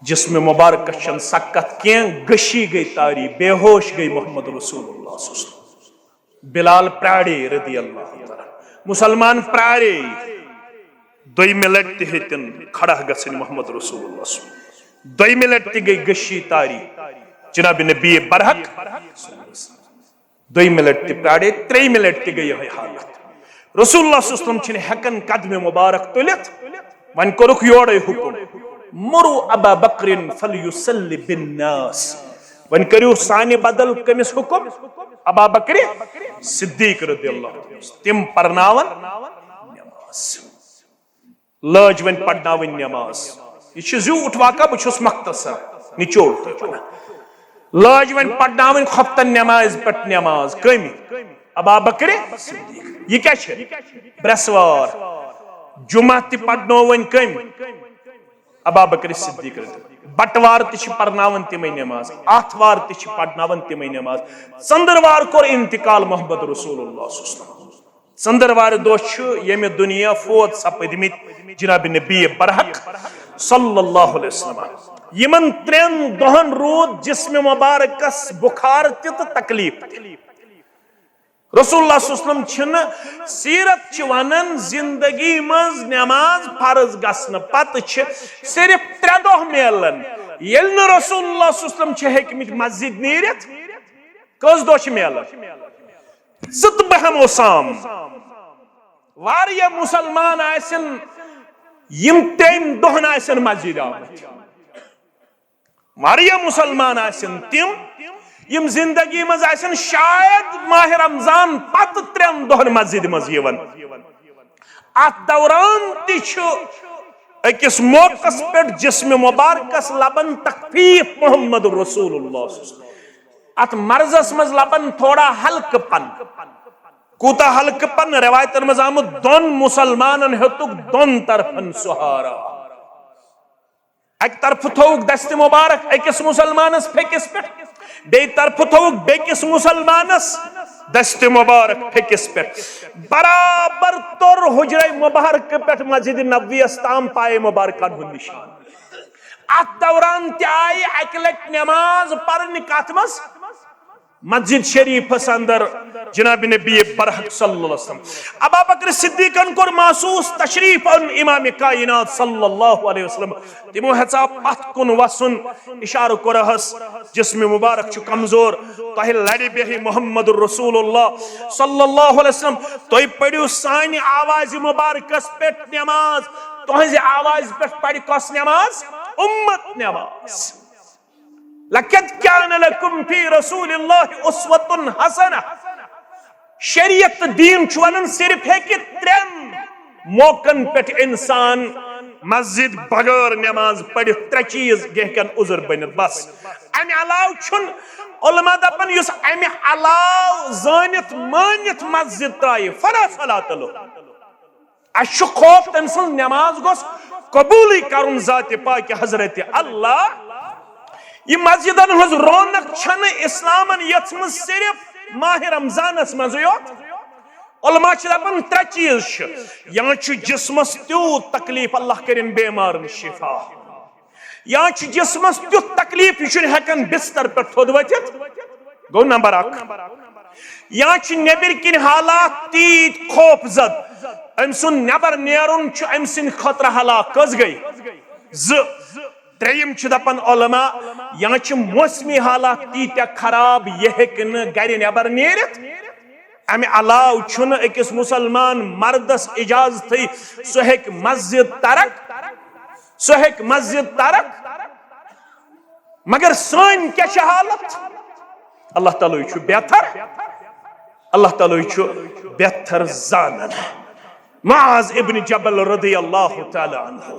جسم مبارکس چھنہٕ سکت کینٛہہ، غشی گٔے طاری، بے ہوش گٔے محمد رسول اللہ صلی اللہ علیہ وسلم۔ بلال پرٛارے رضی اللہ تعالیٰ، مسلمان پرٛارے۔ دوٚیمہِ لٹہِ تہِ ہیٚتِن کھڑا گژھٕنۍ محمد رسول اللہ صلی اللہ علیہ وسلم۔ دوٚیمہِ لٹہِ تہِ گٔے غشی طاری، جناب نبی برحق۔ دوٚیمہِ لٹہِ تہِ پرٛارے، ترٛیٚیمہِ لٹہِ تہِ گٔے یِہے حالت۔ رسول اللہ صلی اللہ علیہ وسلم چھِنہٕ ہٮ۪کان قدمِ مبارک تُلِتھ۔ وۄنۍ کوٚرُکھ یورے حکم، "مروا ابا بکر فلیصلی بالناس"، وۄنۍ کٔرِو سانہِ بدل کٔمِس حکم؟ ابا بکر صدیق رضی اللہ عنہ۔ تِم پرناون نماز۔ لٲج وۄنۍ پرناوٕنۍ نماز۔ یہِ چھُ زیوٗٹھ واقعہ، بہٕ چھُس مختصر نچوڑ تۄہہِ ونان۔ لٲج وۄنۍ پرناوٕنۍ خۄفتن نمازِ پٮ۪ٹھ نماز۔ کٔمۍ؟ ابا بکر صدیق۔ یہِ کیٛاہ چھِ؟ برٛٮ۪سوار۔ جمعہ تہِ پرنوو وۄنۍ کٔمۍ؟ ابا بکر صدیق رضی اللہ۔ بٹوار تہِ چھِ پرناوان تِمے نماز، آتھوار تہِ چھِ پرناوان تِمے نماز۔ ژٔنٛدٕروار کوٚر انتقال محمد رسول اللہ صلی اللہ علیہ وسلم۔ ژٔنٛدٕروارِ دۄہ چھُ ییٚمہِ دُنیا فوت سپٕدمٕتۍ جناب نبی برحق صلی اللہ علیہ وسلم۔ یِمن ترٛٮ۪ن دۄہن روٗد جسم مبارکس بخار تہِ تہٕ تکلیف تہِ۔ رسول اللہ صلی اللہ علیہ وسلم چھِنہٕ، سیرت چھِ ونان، زندگی منٛز نماز فرض گژھنہٕ پتہٕ چھِ صرف ترٛےٚ دۄہ میلان، ییٚلہِ نہٕ رسول اللہ صلی اللہ علیہ وسلم چھِ ہیٚکمٕتۍ مسجد نیٖرِتھ۔ کٔژ دۄہ چھِ میلان؟ زٕ تہٕ بہہ موسم۔ واریاہ مسلمان آسن، یِم ترٛٮ۪ن دۄہن آسن مسجد آمٕتۍ۔ واریاہ مسلمان آسن تِم، یِم زندگی منٛز آسن شاید ماہ رمضان پتہٕ ترٛٮ۪ن دۄہن مسجد منٛز یِوان۔ اتھ دوران تہِ چھُ أکِس موقعس پٮ۪ٹھ جسم مبارکس لبن تخفیف محمد رسول اللہ۔ اتھ مرضس منٛز لبن تھوڑا ہلکہٕ پن۔ کوٗتاہ ہلکہٕ پن؟ روایتن منٛز آمُت، دۄن مسلمانن ہیوٚتُکھ دۄن طرفن سہارا۔ اکہِ طرفہٕ تھووُکھ دستِ مبارک أکِس مسلمانس پھیٚکِس پٮ۪ٹھ، بیٚیہِ طرفہٕ تھووُکھ بیٚکِس مسلمانس دستِ مبارک پھیٚکِس پٮ۪ٹھ۔ برابر توٚر حجرے مبارکہٕ پٮ۪ٹھ مسجد نبویس تام پایے مبارکن ہُنٛد نشان۔ اتھ دوران تہِ آیہِ اکہِ لٹہِ نماز پرنہِ۔ کتھ منٛز؟ مسجد شریفس اندر جناب نبی برحق صلی اللہ علیہ وسلم۔ ابا بکر صدیقن کوٚر محسوس تشریف ان امام کائنات صلی اللہ علیہ وسلم۔ تِمو ہیژاو پتھ کُن وسُن، اشارٕ کوٚرہس، جسم مبارک چھُ کمزور، تۄہہِ لڑِ بیٚہہِ محمد رسول اللہ صلی اللہ علیہ وسلم۔ تُہۍ پٔرِو سانہِ آوازِ مبارکس پٮ۪ٹھ نماز۔ تُہنزِ آوازِ پٮ۪ٹھ پرِ کۄس نماز؟ امت نماز۔ لقد کان لکم فی رسول اللہ اسوۃ حسنہ۔ شریعت تہٕ دین چھُ ونان صرف ہیٚکہِ ترٛٮ۪ن موقعن پٮ۪ٹھ انسان مسجد بغٲر نماز پٔرِتھ، ترٛےٚ چیٖز ہیٚکن عذر بٔنِتھ بس۔ امہِ علاوٕ چھُنہٕ، علماء دپان یُس امہِ علاوٕ زٲنِتھ مٲنِتھ مسجد ترایہِ، فلا صلاۃ لہ۔ اسہِ چھُ خوف تٔمۍ سٕنٛز نماز گوٚژھ قبوٗلٕے کرُن ذاتِ پاکِ حضرت اللہ۔ یہِ مسجدن ہٕنٛز رونق چھنہٕ اسلامن یژھمٕژ صرف ماہ رمضانس منٛزٕے یوت۔ علماء چھِ دپان ترٛےٚ چیٖز چھِ، یا چھُ جسمس تیوٗت تکلیف، اللہ کٔرِن بیمارن شفا، یا چھُ جسمس تیُتھ تکلیف یہِ چھُنہٕ ہٮ۪کان بستر پٮ۪ٹھ تھوٚد ؤتھِتھ، گوٚو نمبر اکھ۔ یا چھِ نیٚبٕرۍ کِنۍ حالات تیٖتۍ خوف زد، أمۍ سُنٛد نٮ۪بر نیرُن چھُ أمۍ سٕنٛدِ خٲطرٕ ہلاک۔ کٔژ گٔے؟ زٕ۔ ترٛیٚیِم چھِ دپان علماء، یا چھِ موسمی حالات تیٖتیٛاہ خراب، یہِ ہیٚکہِ نہٕ گرِ نٮ۪بر نیٖرِتھ۔ امہِ علاوٕ چھُنہٕ أکِس مسلمان مردس اجازتھٕے، سُہ ہیٚکہِ مسجد ترک، سُہ ہیٚکہِ مسجد ترک۔ مگر سٲنۍ کیٛاہ چھِ حالت؟ اللہ تعالیٰ چھُ بہتر، اللہ تعالیٰ چھُ بہتر زانان۔ معاذ ابن جبل رضی اللہ تعالیٰ عنہ،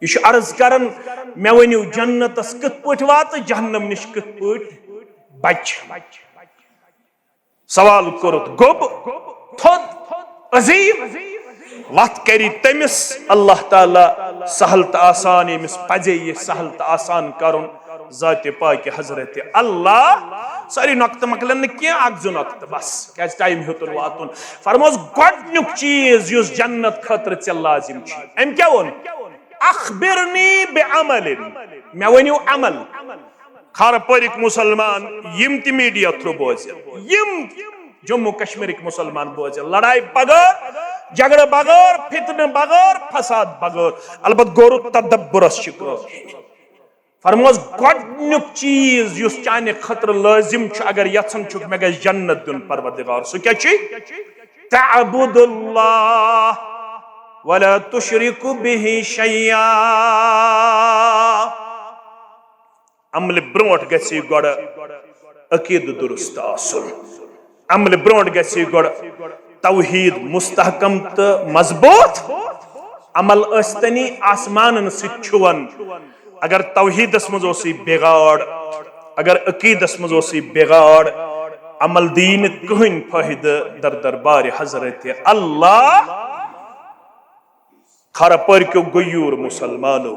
یہِ چھُ عرض کران، مےٚ ؤنِو جنتس کِتھ پٲٹھۍ واتہٕ، جہنم نِش کِتھ پٲٹھۍ بچہٕ؟ سوال کوٚرُتھ، گوٚب، تھوٚد، عظیم۔ وتھ کری تٔمِس اللہ تعالیٰ سہل تہٕ آسان، ییٚمِس پزے یہِ سہل تہٕ آسان کرُن۔ ذاتِ پاکہِ حضرت اللہ۔ سٲری نۄقطہٕ مۄکلن نہٕ کینٛہہ، اکھ زٕ نۄقطہٕ بس، کیازِ ٹایم ہیوٚتُن واتُن۔ فرموس، گۄڈٕنیُک چیٖز یُس جنت خٲطرٕ ژےٚ لازم چھُ، أمۍ کیٛاہ ووٚن؟ اخبرنی بعمل، مےٚ ؤنِو عمل۔ خارٕ پورِک مسلمان، یِم تہِ میڈیا تھرو بوزن، یِم جموں کشمیرٕکۍ مسلمان بوزن، لڑایہِ بغٲر، جھگڑٕ بغٲر، فتنہٕ بغٲر، فساد بغٲر، البتہ گوٚرُ تدبرس چھِ کٲم۔ فرموس، گۄڈٕنیُک چیٖز یُس چانہِ خٲطرٕ لٲزم چھُ، اگر یژھان چھُکھ مےٚ گژھِ جنت دیُن پروردگار، سُہ کیٛاہ چھُے؟ تعبد اللہ ولا تشرک بہ شیئا۔ عملہِ برونٛٹھ گژھِ گۄڈٕ عقیدٕ درست آسُن۔ عملہِ برونٛٹھ گژھِ گۄڈٕ توحید مستحکم تہٕ مضبوط۔ عمل ٲستنی آسمانن سۭتۍ چھُون، اگر توحیدس منٛز اوسُے بگاڑ، اگر عقیدس منٛز اوسُے بگاڑ، عمل دِیہِ نہٕ کٕہٕنۍ فٲیدٕ در دربارِ حضرت اللہ۔ خارٕ پورکیو غیور مسلمانو،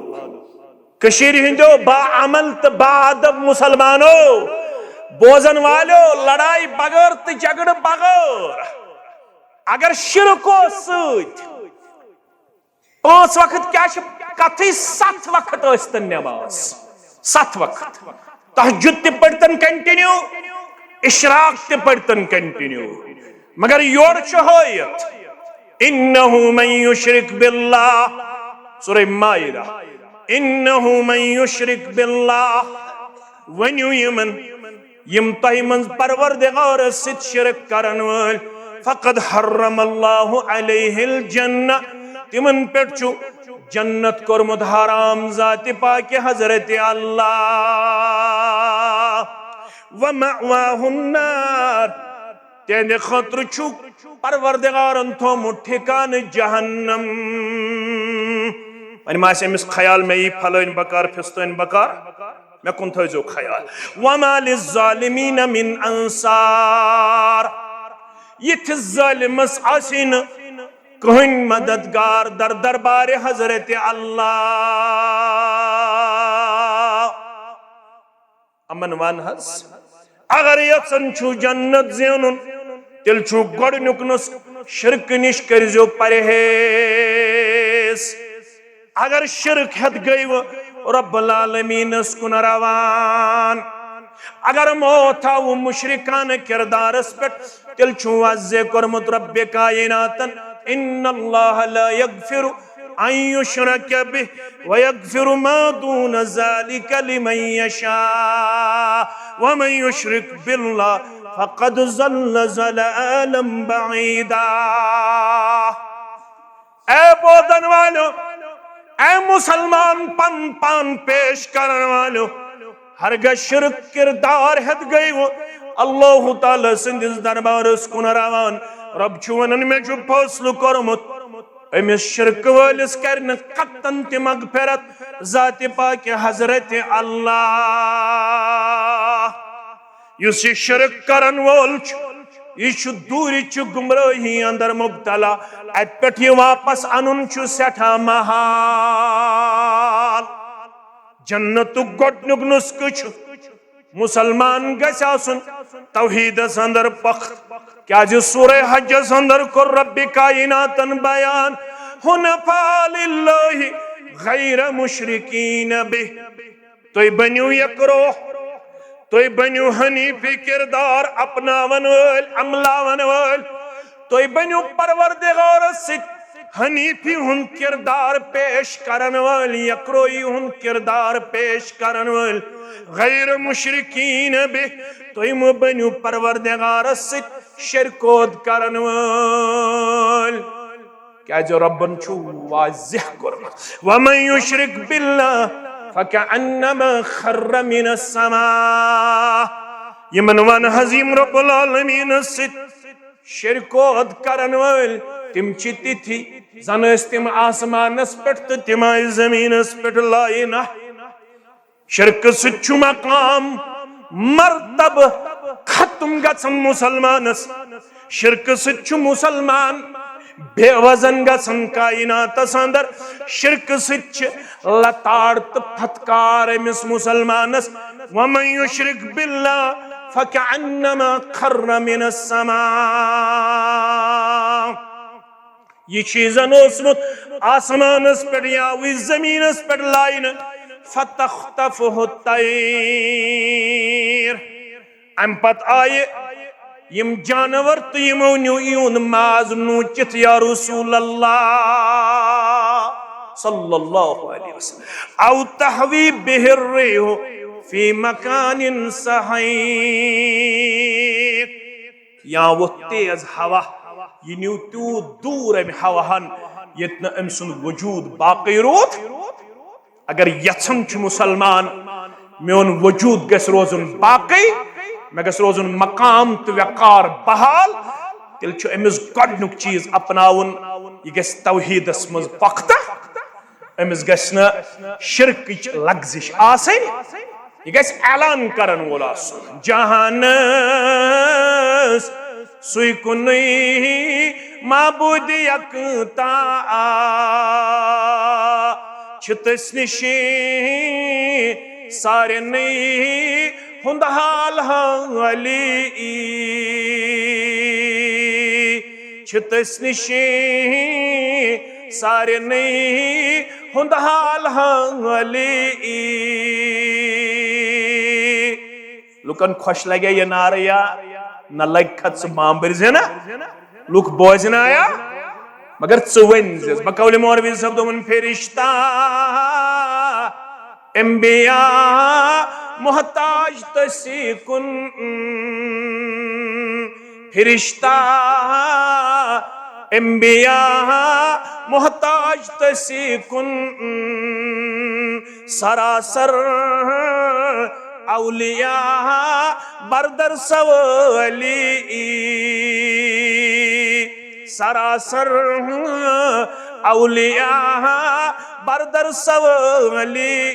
کٔشیٖرِ ہٕنٛدیو باعمل تہٕ باادب مسلمانو، بوزن والیو، لڑایہِ بغٲر تہٕ جھگڑٕ بغٲر، اگر شرک اوس سۭتۍ، پانٛژھ وقت کیٛاہ چھِ کتھٕے، ستھ وقت ٲسۍتن نماز، ستھ وقت۔ تہجد تہِ پٔرۍتن کنٹینیو، اشراق تہِ پٔرۍتن کنٹینیو، مگر یورٕ چھُ ہٲیِتھ، انہ من یشرک باللہ، سورہ مائدہ، انہ من یشرک باللہ، ؤنِو یِمن، یِم تۄہہِ منٛز پروردگارس سۭتۍ شرک کرن وٲلۍ، فقد حرم اللہ علیہ الجنہ، تِمن پٮ۪ٹھ چھُ جنت کوٚرمُت حرام ذاتِ پاکہِ حضرت اللہ۔ ومأواہ النار، تِہنٛدِ خٲطرٕ چھُ پروردگارن تھوٚومُت ٹھکانہٕ جہنم۔ وۄنۍ ما آسہِ أمِس خیال، مےٚ یی پھلٲنۍ بکار، پھِستٲنۍ بکار، مےٚ کُن تھٲیزیو خیال۔ وما للظالمین من انصار، یِتھِس ظٲلمس آسہِ نہٕ کٕہٕنۍ مددگار در دربارِ حضرت اللہ۔ امن ون حظ، اگر یژھان چھُو جنت زینُن، تیٚلہِ چھُو گۄڈٕنیُک نسخہٕ، شرکہٕ نِش کٔرزیو پرہیز۔ اگر شرک ہٮ۪تھ گٔیوٕ، رب العالمینس کُن روان۔ اگر موت آوٕ مشرکانہٕ کردارس پٮ۪ٹھ، تیٚلہِ چھُ واضح کوٚرمُت رب کائناتن، ان اللہ لا یغفر ان یشرک بہ ویغفر ما دون ذلک لمن یشاء ومن یشرک باللہ فقد ضل ضلالا بعیدا۔ اے بوزن والو، اے مسلمان پن پان پیش کرن والو، ہرگاہ شرک کردار ہٮ۪تھ گٔیوٕ اللہ تعالیٰ سٕنٛدِس دربارس کُن روان۔ رب چھُ ونان، مےٚ چھُ فٲصلہٕ کوٚرمُت، أمِس شرک وٲلِس کرِ نہٕ قطعاً تہِ مغفرت ذاتِ پاکہِ حضرت اللہ۔ یُس یہِ شرک کرن وول چھُ، یہِ چھُ دوٗرِچہِ گمرٲہی اندر مبتلا۔ اتہِ پٮ۪ٹھ یہِ واپس انُن چھُ سٮ۪ٹھاہ محال۔ جنتُک گۄڈنیُک نسخہٕ چھُ، مسلمان گژھِ آسُن توحیدس اندر پختہٕ۔ کیازِ سورہ حجس اندر کوٚر رب کائناتن بیان، حنفاء للہ غیر مشرکین بہ۔ تُہۍ بٔنِو یکروح، تُہۍ بٔنِو حنیفی کردار اپناون وٲلۍ، عملاون وٲلۍ۔ تُہۍ بٔنِو پروردگارس سۭتۍ حنیفی ہُنٛد کردار پیش کرن وٲلۍ، یکروحی ہُنٛد کردار پیش کرن وٲلۍ، غیر مشرکین بہ۔ تُہۍ مہٕ بٔنِو پروردگارس سۭتۍ شرکوت کرن وٲلۍ۔ کیازِ ربن چھُ واضح کوٚرمُت، ومن یشرک باللہ فکأنما خر من السماء۔ یِمن ون حظ، یِم رب العالمینس سۭتۍ شرکوت کرن وٲلۍ، تِم چھِ تِتھی زن ٲسۍ تِم آسمانس پٮ۪ٹھ تہٕ تِم آیہِ زمینس پٮ۪ٹھ لایہِ نہ۔ شرکہٕ سۭتۍ چھُ مقام، مرتبہٕ ختم گژھان مسلمانس۔ شرکہٕ سۭتۍ چھُ مسلمان بے وزن گژھن کائناتس اندر۔ شرکہٕ سۭتۍ چھِ لتاڑ تہٕ پھتکار أمِس مسلمانس۔ ومن یشرک باللہ فکأنما خر من السماء۔ یہِ چھُ زن اوسمُت آسمانس پٮ۪ٹھ یا وٕنۍ زٔمیٖنس پٮ۪ٹھ لاینہٕ۔ فتخطفه الطیر۔ امہِ پتہٕ آیہِ یِم جانور تہٕ یِمو نیوٗ یِہُنٛد ماز نوٗچِتھ، یا رسول اللہ صلی اللہ علیہ وسلم۔ او تہوی بہ الریح فی مکان سحیق۔ یا ووٚتھ تیز ہوا، یہِ نیوٗ تیوٗت دوٗر امہِ ہواہن، ییٚتہِ نہٕ أمۍ سُنٛد وجوٗد باقٕے روٗد۔ اگر یژھان چھُ مسلمان میون وجوٗد گژھِ روزُن باقٕے، مےٚ گژھِ روزُن مقام تہٕ وقار بحال، تیٚلہِ چھُ أمِس گۄڈٕنیُک چیٖز اپناوُن، یہِ گژھِ توحیٖدس منٛز پۄختہ، أمِس گژھِ نہٕ شرکٕچ لغزش آسٕنۍ، یہِ گژھِ اعلان کرن وول آسُن۔ جہانس سُے کُنُے معبوٗد یکتا چھِ تٔسۍ نِش سارنٕے ہُنٛد حال حٲلی۔ چھِ تٔسۍ نِش سارنٕے ہُنٛد حال حٲلی۔ لُکن خۄش لگے یہِ نعرٕ یا نہ لگہِ کھت ژٕ مامبرۍ زِ نہ؟ لُکھ بوزنایا، مگر ژٕ ؤنۍ زِ۔ بقول مولوی صٲب دوٚپُن، فرشتہ انبیاء محتاج تسی کُن، فرشتہ انبیاء محتاج تسی کُن، سراسر اولیاء بردر سوالی۔ سراسر اولیاء بردر سوالی۔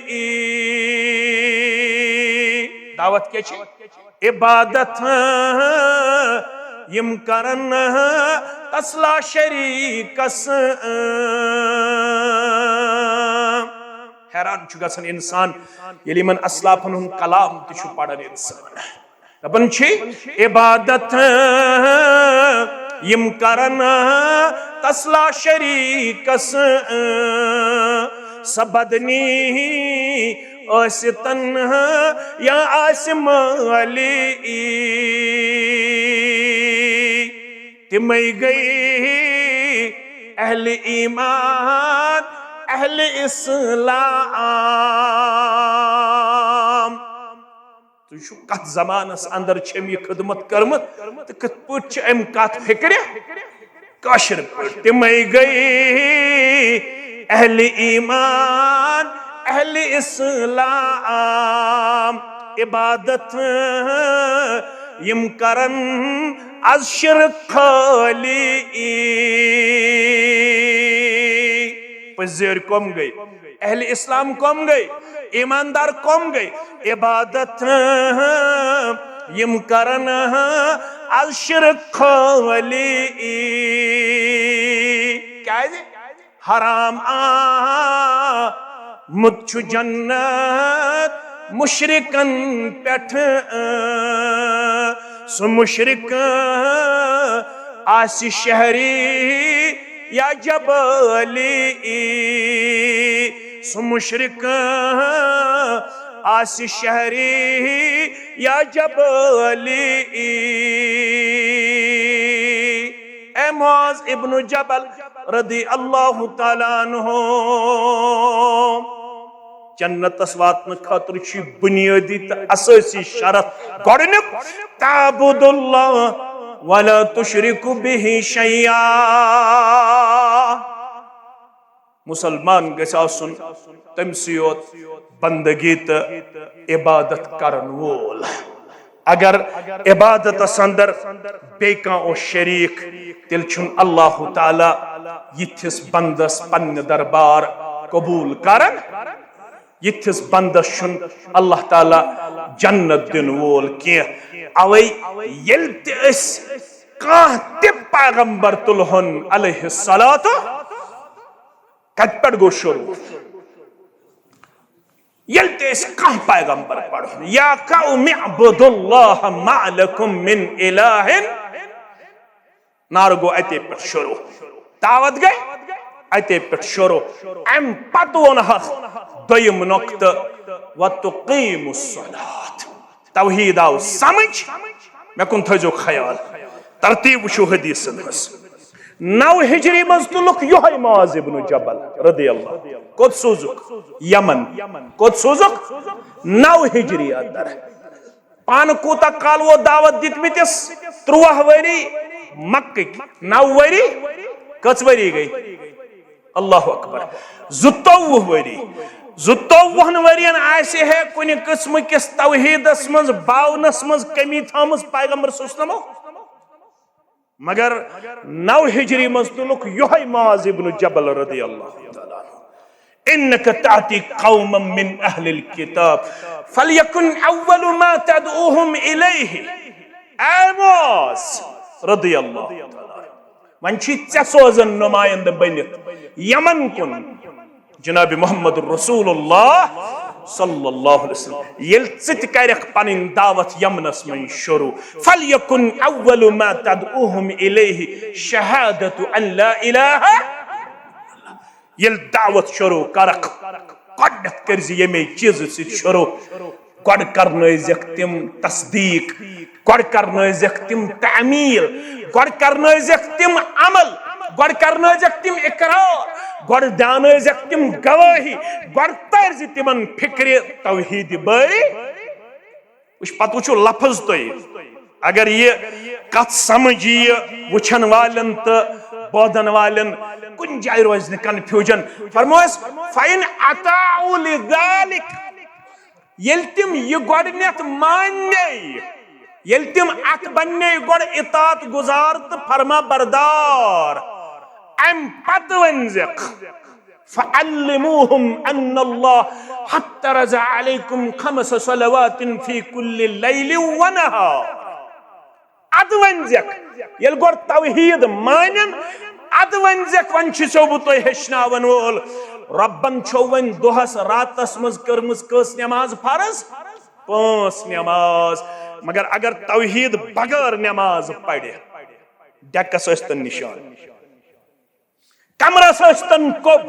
دعوت کیٛاہ چھِ؟ عبادت یِم کرن تس لا شریکس۔ حیران چھُ گژھان انسان ییٚلہِ یِمن اسلافن ہُنٛد کلام تہِ چھُ پران انسان۔ دپان چھِ عبادت یِم کرن تس لا شریکس، سۄ بدنی ٲسِتن یا آسہِ مٲلی۔ تِمے گٔے اہل ایمان، اہل اسلام۔ تُہۍ چھِو کتھ زمانس اندر چھِ أمۍ یہِ خدمت کٔرمٕژ تہٕ کِتھ پٲٹھۍ چھِ أمۍ کتھ فکرِ کٲشِر پٲٹھۍ؟ تِمے گٔے اہل ایمان، اہل اسلام، عبادت یِم کرن از شرک خٲلی۔ پٔزۍ زٲرۍ کۄم گٔے؟ اہل اسلام کۄم گٔے؟ ایماندار کۄم گٔے؟ عبادت یِم کرن از شرک خٲلی۔ کیازِ؟ حرام آمُت چھُ جنت مشرکن پٮ۪ٹھ۔ سُہ مشرک آسہِ شہری یا جبلی، سُہ مشرک آسہِ شہری یا جبلی۔ اے معاذ ابن جبل رضی اللہ تعالیٰ عنہ، جنتس واتنہٕ خٲطرٕ چھُ بنیٲدی تہٕ اسٲسی شرط گۄڈٕنیُک، تعبد اللہ ولا تشرک بہ شیئا۔ مسلمان گژھِ آسُن تٔمۍ سٕے یوت بندگی تہٕ عبادت کرن وول۔ اگر عبادتس اندر بیٚیہِ کانٛہہ اوس شریٖک، تیٚلہِ چھُنہٕ اللہ تعالیٰ یِتھِس بندس پننہِ دربار قبول کران۔ یِتھِس بندس چھُنہٕ اللہ تعالیٰ جنت دِنہٕ وول کینٛہہ۔ اوے ییٚلہِ تہِ أسۍ کانٛہہ تہِ پیغمبر تُلہون علیہ الصلوۃ، کتہِ پٮ۪ٹھ گوٚو شروع؟ ییٚلہِ تہِ أسۍ کانٛہہ پیغمبر پرہون، یا قوم اعبدوا اللہ ما لکم من الہ، نعرٕ گوٚو اتے پٮ۪ٹھ شروع، دعوت گٔے اتے پٮ۪ٹھ شروع۔ امہِ پتہٕ ووٚن حظ دوٚیِم نۄقطہٕ، وتقیموا الصلاۃ۔ توحید آو سمجھ، مےٚ کُن تھٲیزیو خیال، ترتیب وٕچھِو حدیثن ہٕنٛز۔ نو ہجری منٛز تُلُکھ یۄہے معاذ ابن جبل رضی اللہ۔ کوٚت سوٗزُکھ؟ یمن۔ کوٚت سوٗزُکھ؟ نو ہجری اندر۔ پانہٕ کوٗتاہ کال ووت دعوت دِتمٕتِس؟ تُرٛواہ ؤری مکٕکۍ، نو ؤری، کٔژ ؤری گٔے؟ اللہ اکبر۔ زٕتووُہ ؤری۔ زٕتووُہن ؤرین آسہِ ہے کُنہِ قٕسمہٕ کِس توحیدس منٛز، باونس منٛز کمی تھٲومٕژ پیغمبر صلی اللہ علیہ وسلمو؟ مگر نو ہجری منٛز تُلُکھ یۄہے معاذ ابن جبل رضی اللہ تعالیٰ عنہ۔ انک تاتی قوما من اہل الکتاب فلیکن اول ما تدعوہم الیہ۔ اے معاذ رضی اللہ تعالیٰ عنہ، وۄنۍ چھی ژےٚ سوزان نمایندٕ بٔنِتھ یمن کُن۔ جناب محمد رسول اللہ صلی اللہ علیہ وسلم، ییٚلہِ ژٕ تہِ کرکھ پنٕنۍ دعوت یمنس منٛز شروع، فلیکن اول ما تدعوہم الیہ شہادت ان لا الہ۔ ییٚلہِ دعوت شروع کرکھ، گۄڈنیتھ کٔرزِ ییٚمے چیٖزٕ سۭتۍ شروع۔ گۄڈٕ کرنٲوزٮ۪کھ تِم تصدیٖق، گۄڈٕ کرنٲوزٮ۪کھ تِم تعمیل، گۄڈٕ کرنٲوزٮ۪کھ تِم عمل، گۄڈٕ کرنٲوزٮ۪کھ تِم اقرار، گۄڈٕ دیانٲوزٮ۪کھ تِم گوٲہی، گۄڈٕ تٲرزِ تِمن فکرِ توحید باری۔ وٕچھ، پتہٕ وٕچھِو لفظ تُہۍ۔ اگر یہِ کتھ سمجھ یِیہِ وٕچھن والٮ۪ن تہٕ بوزن والٮ۪ن، کُنہِ جایہِ روزِ نہٕ confusion۔ فرموس، فَإِنْ أَطَاعُوا لِذَلِكَ، ییٚلہِ تِم یہِ گۄڈٕنیتھ ماننے، ییٚلہِ تِم اتھ بننے گۄڈٕ اطاعت گزار تہٕ فرما بردار، امہِ پتہٕ ؤنزٮ۪کھ، فَعَلِّمُوهُمْ أَنَّ اللَّهَ احْتَرَزَ عَلَيْكُمْ خَمْسَ صَلَوَاتٍ فِي كُلِّ لَيْلٍ وَنَهَارٍ۔ ادٕ ؤنزٮ۪کھ، ییٚلہِ گۄڈٕ توحید مانن، ادٕ ؤنزٮ۪کھ، وۄنۍ چھُسو بہٕ تۄہہِ ہیٚچھناون وول۔ رۄبن چھو وۄنۍ دۄہس راتس منٛز کٔرمٕژ کٔژ نٮ۪ماز فرض؟ پانٛژھ نٮ۪ماز۔ مگر اگر توحید بغٲر نٮ۪ماز پرِ، ڈیکس ٲسۍ تن نشان، کمرس ٲسۍ تن کوٚب۔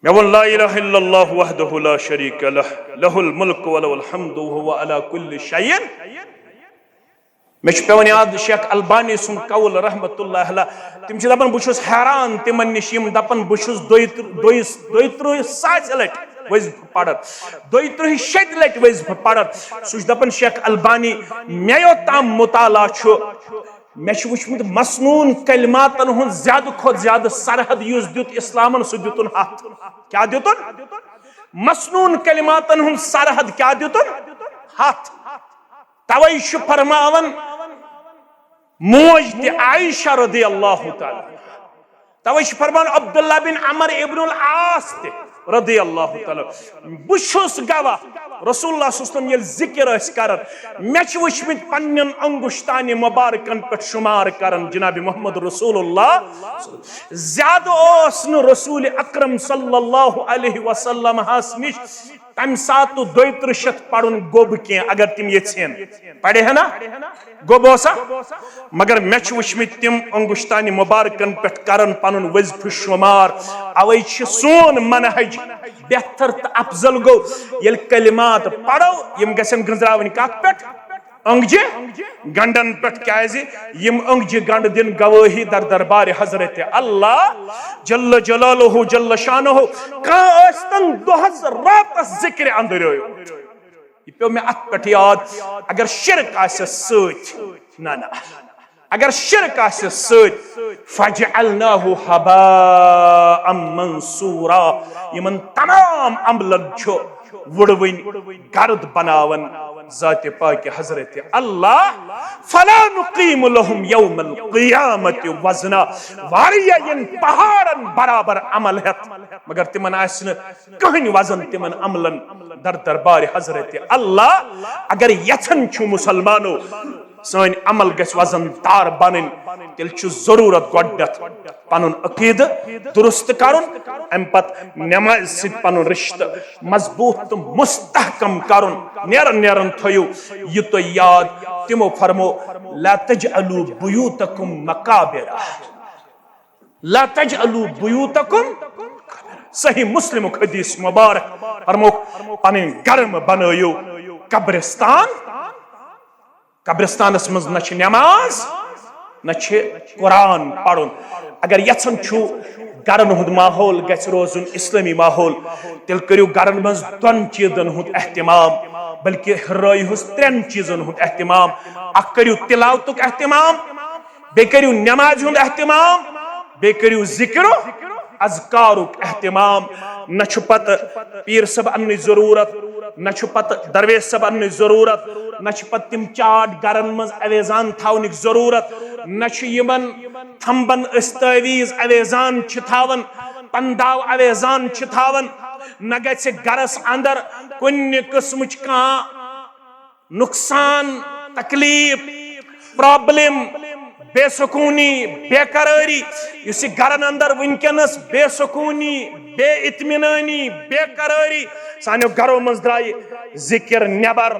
مےٚ ووٚن، لا الہ الا اللہ وحدہ لا شریک لہ، لہ الملک ولہ الحمد وہو علی کل شیء۔ مےٚ چھُ پٮ۪وان یاد شیخ البانی سُنٛد قول رحمتہ اللہ علیہ، تِم چھِ دپان، بہٕ چھُس حیران تِمن نِش، یِم دپان، بہٕ چھُس دۄیہِ تٕرٛہ، دۄیہِ، دۄیہِ تٕرٛہ ساسہِ لٹہِ وظیفہٕ پران، دۄیہِ تٕرٛہ شیٚتہِ لٹہِ وظیفہٕ پران۔ سُہ چھُ دپان، شیخ البانی، مےٚ یوٚت تام مطالعہ چھُ، مےٚ چھُ وُچھمُت مسنون کلماتن ہُنٛد زیادٕ کھۄتہٕ زیادٕ سرحد یُس دیُت اسلامن، سُہ دیُتُن ہتھ۔ کیٛاہ دیُتُن؟ مسنون کلماتن ہُنٛد سرحد کیٛاہ دیُتُن؟ ہتھ۔ توے چھُ فرماوان موج تہِ عائشہ رضی اللہ تعالیٰ، توے چھُ فرمان عبداللہ بن عمر ابن العاص تہِ رضی اللہ تعالیٰ، بہٕ چھُس گواہ، رسول اللہ صلی اللہ علیہ وسلم ییٚلہِ ذکر ٲسۍ کران، مےٚ چھِ وٕچھمٕتۍ پننٮ۪ن انگشتانہِ مبارکن پٮ۪ٹھ شمار کران جناب محمد رسول اللہ۔ زیادٕ اوس نہٕ رسول اکرم صلی اللہ علیہ وسلم ہس نِش تمہِ ساتہٕ دۄیہِ ترٕٛہ شیٚتھ پرُن گوٚب کینٛہہ، اگر تِم یژھن۔ پرے ہے نا؟ گوٚب اوسا؟ مگر مےٚ چھِ وٕچھمٕتۍ تِم انگشتانہِ مبارکن پٮ۪ٹھ کران پنُن وظیفہٕ شمار۔ اوے چھِ سون منہج بہتر تہٕ افضل گوٚو، ییٚلہِ کلمات پرو، یِم گژھن گٔنزراوٕنۍ کتھ پٮ۪ٹھ؟ أنگجہِ گنڈن پٮ۪ٹھ۔ کیازِ؟ یِم أنگجہِ گنڈ دِن گوٲہی در دربارِ حضرت اللہ جل جلالہ جل شانہ۔ کانٛہہ ٲسۍ تن دۄہس راتس ذکرِ اندریو۔ یہِ پیوٚو مےٚ اتھ پٮ۪ٹھ یاد، اگر شرک آسٮ۪س سۭتۍ، نہ نہ، اگر شرک آسٮ۪س سۭتۍ، فجعلناہ ہباء منثورا، یِمن تمام عملن چھُ وُڑوٕنۍ گرد بناوان ذاتِ پاکِ حضرت اللہ۔ فلا نقیم لہم یوم القیامت وزنا، واریاہ یِن پہاڑن برابر عمل ہٮ۪تھ، مگر تِمن آسہِ نہٕ کٕہٕنۍ وزن تِمن عملن در دربارِ حضرت اللہ۔ اگر یژھان چھُ مسلمانو سٲنۍ عمل گژھِ وزن دار بنٕنۍ، تیٚلہِ چھُ ضروٗرت گۄڈٕنٮ۪تھ پنُن عقیدٕ درست کرُن، امہِ پتہٕ نمازِ سۭتۍ پنُن رشتہٕ مضبوط تہٕ مستحکم کرُن۔ نیرن نیرن تھٲیِو یہِ تُہۍ یاد، تِمو فرمو، "لا تجعلوا بیوتکم مقابر، لا تجعلوا بیوتکم"۔ صحیح مسلمُک حدیث مبارک، فرموک، "پنٕنۍ گرٕ مہٕ بنٲیِو قبرستان۔" قبرستانس منٛز نہ چھِ نماز، نہ چھِ قرآن پرُن۔ اگر یژھان چھُو گرن ہُنٛد ماحول گژھِ روزُن اسلٲمی ماحول، تیٚلہِ کٔرِو گرن منٛز دۄن چیٖزن ہُنٛد اہتمام، بلکہِ ہُرٲے ہُس ترٛٮ۪ن چیٖزن ہُنٛد اہتمام۔ اکھ کٔرِو تلاوتُک اہتمام، بیٚیہِ کٔرِو نمازِ ہُنٛد اہتمام، بیٚیہِ کٔرِو ذکر و اذکارُک اہتمام۔ نہ چھُ پتہٕ پیٖر صٲب اننٕچ ضروٗرت، نہ چھُ پتہٕ درویش صٲب اننٕچ ضروٗرت، نہ چھُ پتہٕ تِم چاٹ گرن منٛز اویزان تھاونٕچ ضروٗرت، نہ چھُ یِمن تھمبن أسۍ تعویٖذ اویزان چھِ تھاوان، پنداو اویزان چھِ تھاوان، نہ گژھِ گرس اندر کُنہِ قٕسمٕچ کانٛہہ نقصان، تکلیف، پرابلم، بے سکونی، بے قراری، یُس یہِ گرن اندر وٕنکیٚنس بے سکونی، بے اطمینانی، بے قراری، سانیو گرو منٛز درٛایہِ ذکر نٮ۪بر،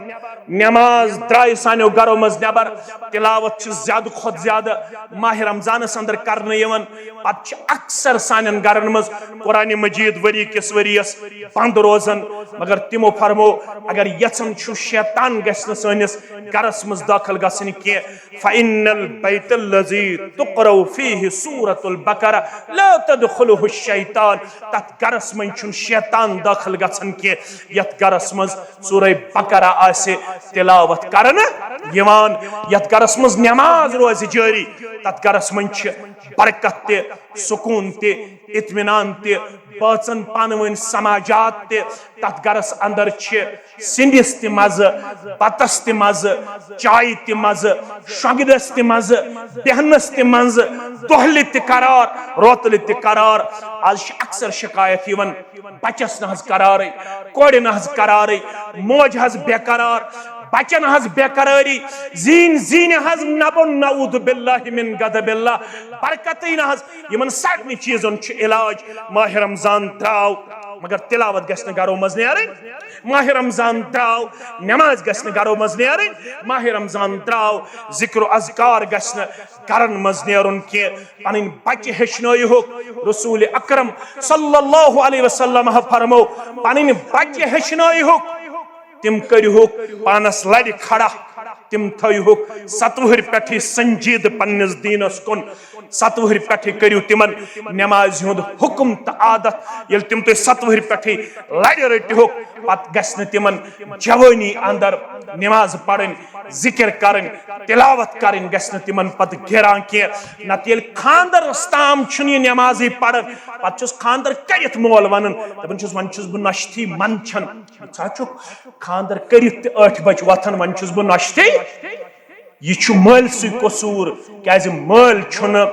نماز درٛایہِ سانیو گرو منٛز نٮ۪بر، تلاوت چھِ زیادٕ کھۄتہٕ زیادٕ ماہ رمضانس اندر کرنہٕ یِوان، پتہٕ چھِ اکثر سانٮ۪ن گرن منٛز قرآن مجید ؤری کِس ؤرِیس بند روزان، مگر تِمو فرمو، اگر یژھان چھُ شیطان گژھِ نہٕ سٲنِس گرس منٛز دٲخل گژھٕنۍ کینٛہہ، "فإن البيت الذي تقرأ فيه سورة البقرة لا يدخله الشيطان"، تتھ گرس منٛز چھُنہٕ شیطان دٲخل گژھان کینٛہہ یتھ گرس منٛز سورہ بقرہ آسہِ تلاوت کرنہٕ یِوان، یتھ گرس منٛز نماز روزِ جٲری، تتھ گرس منٛز چھِ برکت تہِ، سکوٗن تہِ، اطمینان تہِ، بٲژن پانہٕ ؤنۍ سماجات تہِ، تتھ گرس اندر چھِ سِنِس تہِ مزٕ، بتس تہِ مزٕ، چایہِ تہِ مزٕ، شۄنٛگنس تہِ مزٕ، بیہنس تہِ مزٕ، دۄہلہِ تہِ قرار، روتلہِ تہِ قرار۔ از چھِ اکثر شکایت یِوان، بچس نہ حظ قرارٕے، کورِ نہ حظ قرارٕے، موج حظ بے قرار، بچن حظ بے قرٲری، زیٖنۍ زیٖنۍ حظ نبُن، نعوذ باللہ من غضب اللہ، برکتٕے نہ حظ۔ یِمن سارنٕے چیٖزن چھُ علاج۔ ماہِ رمضان درٛاو، مگر تلاوت گژھِ نہٕ گرو منٛز نیرٕنۍ۔ ماہِ رمضان درٛاو، نماز گژھِ نہٕ گرو منٛز نیرٕنۍ۔ ماہِ رمضان درٛاو، ذکر و اذکار گژھِ نہٕ گرن منٛز نیرُن کینٛہہ۔ پنٕنۍ بچہِ ہیٚچھنٲیہُکھ۔ رسول اکرم صلی اللہ علیہ وسلم فرمو، پنٕنۍ بچہِ ہیٚچھنٲیہُکھ۔ تِم کٔرِہُکھ پانس لرِ کھڑا، تِم تھٲیہُکھ ستہٕ وُہٕرۍ پٮ۪ٹھٕے سنجیدٕ پننِس دیٖنس کُن۔ ستہٕ وُہٕرۍ پٮ۪ٹھٕے کٔرِو تِمن نمازِ ہُنٛد حُکم تہٕ عادت۔ ییٚلہِ تِم تُہۍ ستہٕ وُہٕرۍ پٮ۪ٹھٕے لرِ رٔٹِہُکھ، پتہٕ گژھِ نہٕ تِمن جوٲنی اندر نماز پرٕنۍ، ذکر کرٕنۍ، تلاوت کرٕنۍ گژھِ نہٕ تِمن پتہٕ گیران کینٛہہ۔ نتہٕ ییٚلہِ خانٛدرس تام چھُنہٕ یہِ نمازٕے پران، پتہٕ چھُس خانٛدر کٔرِتھ مول ونان، دپان چھُس، "وۄنۍ چھُس بہٕ نۄشہِ تھی، من چھَنہٕ۔" ژٕ ہا چھُکھ خانٛدر کٔرِتھ تہِ ٲٹھِ بجہِ وۄتھان، وۄنۍ چھُس بہٕ نۄشہِ تھی۔ یہِ چھُ مٲلۍ سٕے قصوٗر، کیازِ مٲلۍ چھُنہٕ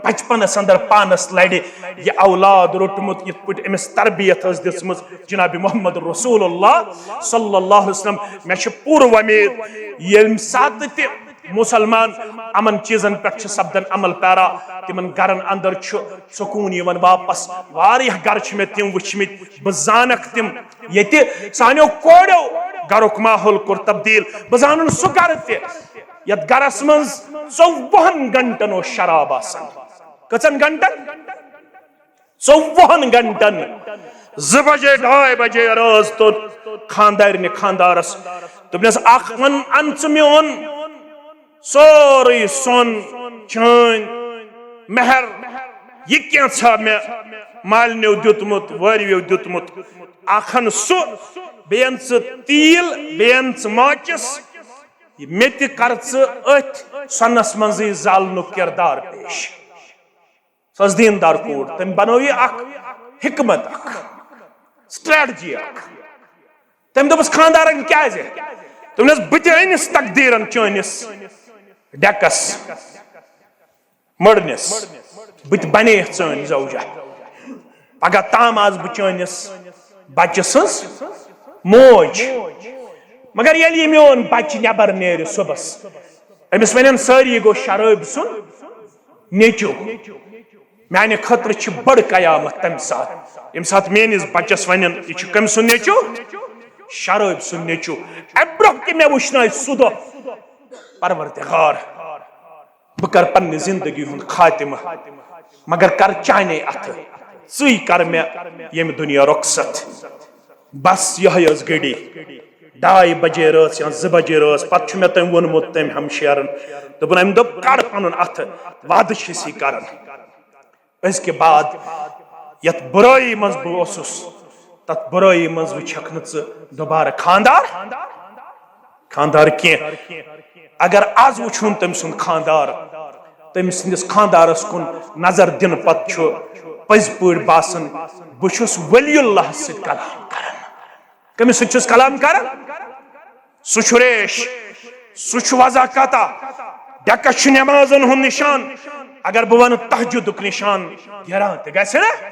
بچپنس اندر پانس لرِ یہِ اولاد روٚٹمُت، یِتھ پٲٹھۍ أمِس تربیت ٲس دِژمٕژ جناب محمد رسول اللہ صلی اللہ علیہ وسلم۔ مےٚ چھِ پوٗرٕ وۄمید، ییٚمہِ ساتہٕ تہِ مسلمان یِمن چیٖزن پٮ۪ٹھ چھِ سپدان عمل پیرا، تِمن گرن اندر چھُ سکوٗن یِوان واپس۔ واریاہ گرٕ چھِ مےٚ تِم وٕچھمٕتۍ، بہٕ زانکھ تِم، ییٚتہِ سانیو کورٮ۪و گرُک ماحول کوٚر تبدیٖل۔ بہٕ زانن سُہ گرٕ تہِ، یتھ گرس منٛز ژوٚوُہن گنٹن اوس شراب آسان۔ کٔژن گنٹن؟ ژوٚوُہن گنٹن۔ زٕ بجے، ڈاے بجے رٲژ توٚت خاندارنہِ خاندارس دوٚپنس، "اکھ وَن، ان ژٕ میون سورُے سۄن، چٲنۍ مہر، یہِ کینٛژھا مےٚ مالنیو دیُتمُت، وٲروِیو دیُتمُت، اکھ ان سُہ، بیٚیہِ ان ژٕ تیٖل، بیٚیہِ ان ژٕ ماچِس، مےٚ تہِ کر ژٕ أتھۍ سۄنس منٛزٕے زالنُک کردار پیش۔" سۄ ٲس دیٖندار کوٗر، تٔمۍ بنٲو یہِ اکھ حکمت، اکھ سٹریٹجی اکھ۔ تٔمۍ دوٚپُس خانٛدارن، "کیٛازِ؟" تٔمۍ دوٚپُس، "بہٕ تہِ أنِس تقدیٖرن چٲنِس ڈیکس مٔڑنِس، بہٕ تہِ بنے یَتھ چٲنۍ زوجہ۔ پگاہ تام آسہٕ بہٕ چٲنِس بچہٕ سٕنٛز موج۔ مگر ییٚلہِ یہِ میون بچہٕ نٮ۪بر نیرِ صُبحس، أمِس ونن سٲری، یہِ گوٚو شرٲبۍ سُنٛد نیٚچو۔ میانہِ خٲطرٕ چھِ بٔڑ قیامت تمہِ ساتہٕ، ییٚمہِ ساتہٕ میٲنِس بچس ونن، یہِ چھُ کٔمۍ سُنٛد نیٚچو؟ شرٲبۍ سُنٛد نیٚچو۔ امہِ برونٛہہ تہِ مےٚ وٕچھنایہِ سُہ دۄہ، پروردگار، بہٕ کرٕ پننہِ زندگی ہُنٛد خاتمہ، مگر کر چانے اتھٕ، ژٕے کر مےٚ ییٚمہِ دُنیا رۄخصت۔ بس یِہوٚے ٲس گٔڑی، ڈاے بجے رٲژ یا زٕ بجے رٲژ، پتہٕ چھُ مےٚ تٔمۍ ووٚنمُت، تٔمۍ ہمشیرن، دوٚپُن، امہِ دوٚپ، کڑ پنُن اتھٕ، وعدٕ چھِ أسی کران۔ أزکہِ بعد یتھ بُرٲیی منٛز بہٕ اوسُس، تتھ بُرٲیی منٛز وٕچھکھ نہٕ ژٕ دُبارٕ خاندار، خاندار کینٛہہ۔ اگر از وٕچھُن تٔمۍ سُنٛد خاندار، تٔمۍ سٕنٛدِس خاندارس کُن نظر دِنہٕ پتہٕ چھُ پٔزۍ پٲٹھۍ باسان، بہٕ چھُس ولی اللہ سۭتۍ کلام کران۔ کٔمِس سۭتۍ چھُس کلام کران؟ سُہ چھُ ریش، سُہ چھُ وضع قطع، ڈیکس چھُ نمازن ہُنٛد نشان۔ اگر بہٕ ونہٕ تہجدُک نشان، گیران تہِ گژھِ نا۔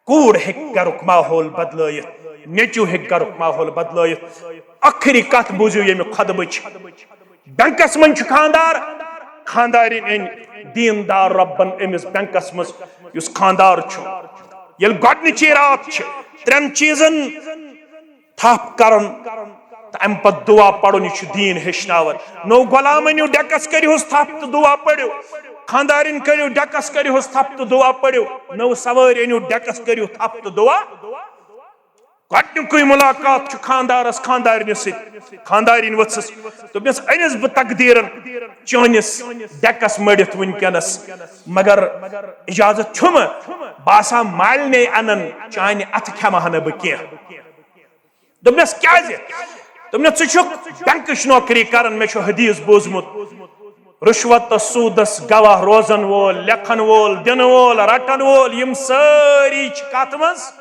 کوٗر ہیٚکہِ گرُک ماحول بدلٲیِتھ، نیٚچو ہیٚکہِ گرُک ماحول بدلٲیِتھ۔ ٲخری کتھ بوٗزِو ییٚمہِ خطبٕچ۔ بینکس منٛز چھُ خاندار، خاندارِنۍ أنۍ دیٖندار رۄبن أمِس بینکس منٛز، یُس خاندار چھُ۔ ییٚلہِ گۄڈٕنِچی راتھ چھِ ترٛٮ۪ن چیٖزن تھپھ کرُن تہٕ امہِ پتہٕ دعا پرُن، یہِ چھُ دیٖن ہیٚچھناوان۔ نوٚو غلام أنِو ڈیکس، کٔرِہُس تھپھ تہٕ دعا پٔرِو۔ خاندارِنۍ کٔرِو ڈیکس، کٔرِہُس تھپھ تہٕ دعا پٔرِو۔ نٔو سوٲرۍ أنِو ڈیکس، کٔرِو تھپھ تہٕ دعا۔ گۄڈٕنیُکُے مُلاقات چھُ خاندارس خاندارنہِ سۭتۍ۔ خاندارِنۍ ؤژھٕس، دوٚپنس، أنِس بہٕ تقدیٖرن چٲنِس ڈیکس مٔڑِتھ وٕنکیٚنس، مگر اجازت چھُمہٕ؟ بہٕ آسہٕ ہا مالِنے انان، چانہِ اتھٕ کھٮ۪مہٕ ہا نہٕ بہٕ کینٛہہ۔ دوٚپنس، کیازِ؟ دوٚپنس، ژٕ چھُکھ بینکٕچ نوکری کران، مےٚ چھُ حدیث بوٗزمُت، رشوتس، سوٗدس گواہ روزن وول، لیکھن وول، دِنہٕ وول، رٹن وول، یِم سٲری چھِ کتھ منٛز؟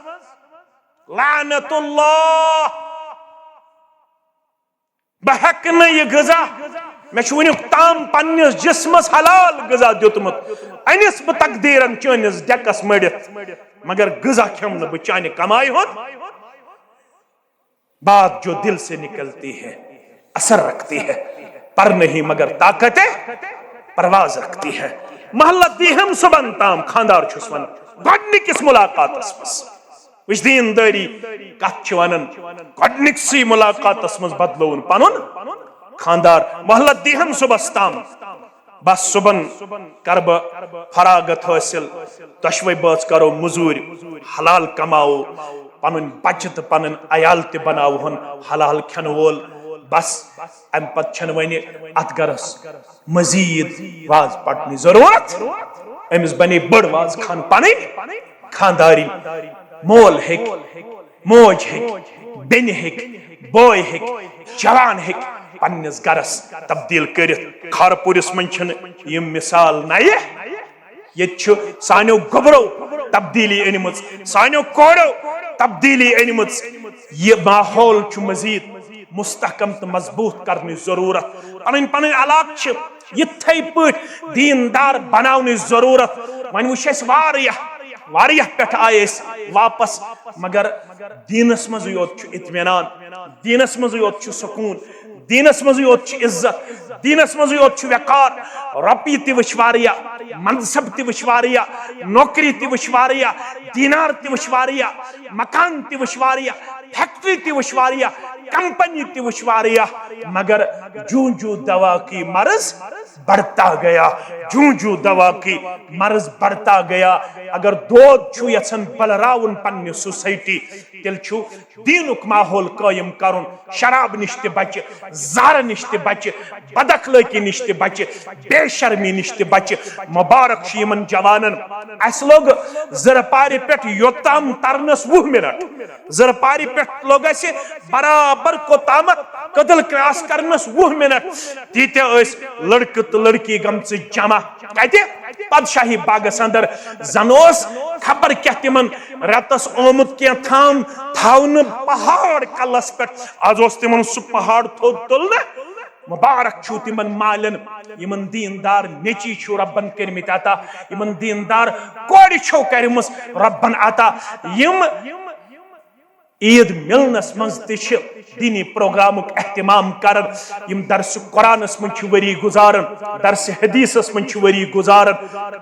لعنت اللہ۔ بہٕ ہیٚکہٕ نہٕ یہِ غذا، مےٚ چھُ وُنیُک تام پننِس جسمس حلال غذا دیُتمُت، أنِس بہٕ تقدیرن چٲنِس ڈیکس مٔڑِتھ، مگر غذا کھٮ۪مہٕ نہٕ بہٕ چانہِ کمایہِ ہُنٛد۔ بات جو دل سے نکلتی ہے، اثر رکھتی ہے، پر نہیں مگر طاقت پرواز رکھتی ہے۔ محلہ دیہم صبحن تام خاندار چھُس ونان گۄڈنِکِس مُلاقاتس منٛز۔ وٕچھ دیٖندٲری کتھ چھِ ونان، گۄڈنِکسٕے مُلاقاتس منٛز بدلووُن پنُن خاندار۔ محلہ دیہم صبحس تام، بس صبحن کرٕ بہٕ فراغت حٲصِل، دۄشوے بٲژ کرو مٔزوٗرۍ، حلال کماوو، پنٕنۍ بچہِ تہٕ پنٕنۍ عیال تہِ بناوہون حلال کھٮ۪نہٕ وول۔ بس امہِ پتہٕ چھنہٕ وۄنۍ اتھ گرس مزید واز پٹنٕچ ضرورت۔ أمِس بنے بٔڑ واز خان پنٕنۍ خاندارِنۍ۔ مول ہیٚکہِ، موج ہیٚکہِ، بیٚنہِ ہیٚکہِ، بوے ہیٚکہِ، جوان ہیٚکہِ پننِس گرس تبدیل کٔرِتھ۔ خارپوٗرِس منٛز چھِنہٕ یِم مثال نَیہِ۔ ییٚتہِ چھُ سانیو گوٚبرو تبدیلی أنمٕژ، سانیو کورو تبدیلی أنمٕژ۔ یہِ ماحول چھُ مزید مستحکم تہٕ مضبوٗط کرنٕچ ضروٗرت۔ پنٕنۍ پنٕنۍ علاقہٕ چھِ یِتھے پٲٹھۍ دیٖندار بناونٕچ ضروٗرت۔ وۄنۍ وٕچھ اَسہِ واریاہ، واریاہ پٮ۪ٹھ آیہِ أسۍ واپس، مگر دیٖنس منٛزٕے یوت چھُ اطمینان، دیٖنس منٛزٕے یوت چھُ سکوٗن، دیٖنس منٛزٕے یوت چھُ عزت، دیٖنس منٛزٕے یوت چھُ وقار۔ رۄپیہِ تہِ وٕچھ واریاہ، منصب تہِ وٕچھ واریاہ، نوکری تہِ وٕچھ واریاہ، دینار تہِ وٕچھ واریاہ، مکان تہِ وٕچھ واریاہ، فیکٹری تہِ وٕچھ واریاہ، کمپنی تہِ وٕچھ واریاہ، مگر جوں جوں دوا کی مرض بڑھتا گیا، جوں جوں دوا کی مرض بڑھتا گیا۔ اگر دود چھُ یژھان بلراوُن پننہِ سوسائٹی، تیٚلہِ چھُ دیٖنُک ماحول قٲیِم کرُن، شراب نِش تہِ بچہِ، زہرٕ نِش تہِ بچہِ، بد اخلٲقی نِش تہِ بچہِ، بے شرمی نِش تہِ بچہِ۔ مبارک چھُ یِمن جوانن۔ اَسہِ لوٚگ زرپارِ پٮ۪ٹھ یوٚتام ترنس وُہ منٹ۔ زرپارِ پٮ۪ٹھ لوٚگ اَسہِ برابر کوٚتامتھ کدل کراس کرنس وُہ منٹ۔ تیٖتیٛاہ ٲسۍ لڑکہٕ تہٕ لڑکی گٔمژٕ جمع۔ کتہِ؟ پادشاہی باغس اندر۔ زن اوس خبر کیٛاہ تِمن رٮ۪تس آمُت کینٛہہ تھام تھاونہٕ پہاڑ کلس پٮ۪ٹھ۔ از اوس تِمن سُہ پہاڑ تھوٚد تُلنہٕ۔ مبارک چھُو تِمن مالٮ۪ن، یِمن دیٖندار نیٚچی چھُو رۄبن کٔرمٕتۍ عطا، یِمن دیٖندار کورِ چھَو کَرِمٕژ رۄبن عطا، یِم عید ملنس منٛز تہِ چھِ دینی پروگرامُک اہتمام کران۔ یِم درس قرآنس منٛز چھِ ؤری گُزاران، درس حدیثس منٛز چھِ ؤری گُزاران۔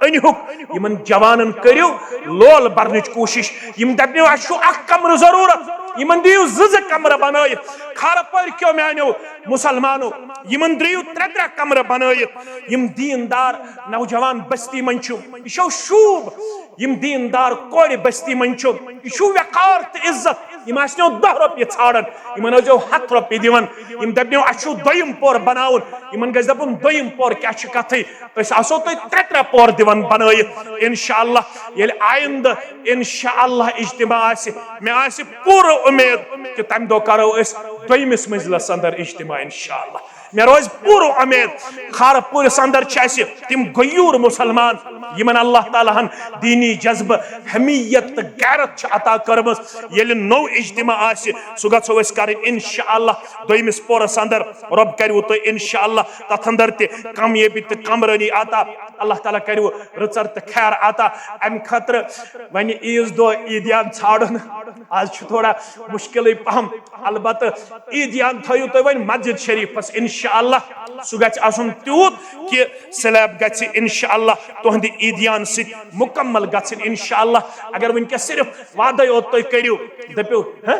أنہُکھ یِمن جوانن، کٔرِو لول برنٕچ کوٗشش۔ یِم دپنو، اسہِ چھُ اکھ کمرٕ ضروٗرت، یِمن دِیِو زٕ زٕ کمرٕ بنٲیِتھ۔ خارٕ پٲرۍ کیو میانیو مسلمانو، یِمن دِیِو ترٛےٚ ترٛےٚ کمرٕ بنٲیِتھ۔ یِم دیندار نوجوان بستی منٛز چھِ، یہِ چھو شوٗب۔ یِم دیندار کورِ بستی منٛز چھِ، یہِ چھُ وقار تہٕ عزت۔ یِم آسنو دَہ رۄپیہِ ژھانڈان، یِمن ٲسۍزیو ہَتھ رۄپیہِ دِوان۔ یِم دپنو، اسہِ چھُ دوٚیِم پور بناوُن، یِمن گژھِ دپُن، دوٚیِم پور کیٛاہ چھِ کتھٕے، أسۍ آسو تۄہہِ ترٛےٚ ترٛےٚ پور دِوان بنٲیِتھ۔ انشاءاللہ ییٚلہِ آیندٕ انشاءاللہ اجتماع آسہِ، مےٚ آسہِ پوٗرٕ اُمید کہِ تمہِ دۄہ کرو أسۍ دوٚیمِس منزلس اندر اجتماع انشاءاللہ۔ مےٚ روزِ پوٗرٕ اُمید، خارٕ پوٗرِس اندر چھِ اسہِ تِم غیور مسلمان، یِمن اللہ تعالیٰ ہن دینی جذبہٕ، حمیت تہٕ غیرت چھِ عطا کٔرمٕژ۔ ییٚلہِ نوٚو اجتماع آسہِ، سُہ گژھو أسۍ کرٕنۍ انشاءاللہ دوٚیمِس پورس اندر۔ رۄب کریوٕ تۄہہِ انشاءاللہ تتھ اندر تہِ کامیٲبی تہٕ کامرٲنی عطا۔ اللہ تعالیٰ کریوٕ رٕژر تہٕ خیر عطا۔ امہِ خٲطرٕ وۄنۍ عیٖذ دۄہ عیٖدیان ژھانڈُن آز چھُ تھوڑا مُشکِلٕے پہم۔ البتہٕ عیٖدیان تھٲیِو تُہۍ وۄنۍ مسجد شریٖفس انشاءاللہ۔ سُہ گژھِ آسُن تیوٗت کہِ سلیب گژھِ انشاءاللہ تُہنٛدِ عیٖدیان سۭتۍ مُکمل گژھٕنۍ انشاءاللہ۔ اگر وٕنکیٚس صرف وعدے یوت تُہۍ کٔرِو، دٔپِو، ہہ؟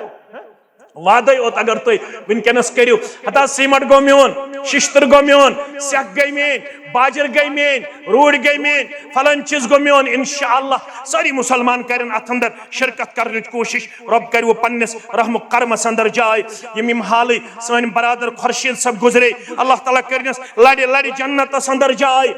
وعدے یوت اگر تُہۍ وٕنکیٚنس کٔرِو، ہتا سیمٹ گوٚو میون، ششتٕر گوٚو میون، سیٚکھ گٔے میٲنۍ، باجر گٔے میٲنۍ، روٗڑۍ گٔے میٲنۍ، فلٲنۍ چیٖز گوٚو میون، انشاءاللہ سٲری مسلمان کرن اتھ اندر شرکت کرنٕچ کوٗشش۔ رۄب کریوٕ پننِس رحم و کرمس اندر جاے۔ یِم یِم حالٕے سٲنۍ برادر خورشید صٲب گُزرے، اللہ تعالیٰ کٔرنس لڑِ لڑِ جنتس اندر جاے۔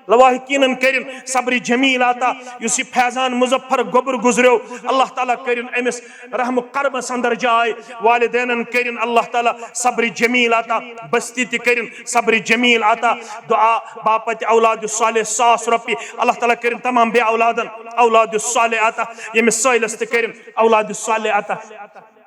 لواحقینن کٔرِن صبر جمیل عطا۔ یُس یہِ فیضان مظفر گوٚبُر گُزریو، اللہ تعالیٰ کٔرِن أمِس رحم و کرمس اندر جاے۔ والدینن کٔرِن اللہ تعالیٰ صبر جمیل عطا، بستی تہِ کٔرِن صبر جمیل عطا۔ دعا باپتِ اولاد صالح ساس رۄپیہِ، اللہ تعالیٰ کٔرِن تمام بے اولادن اولاد صالح عطا۔ ییٚمِس سٲیلس تہِ کٔرِن اولاد صالح عطا۔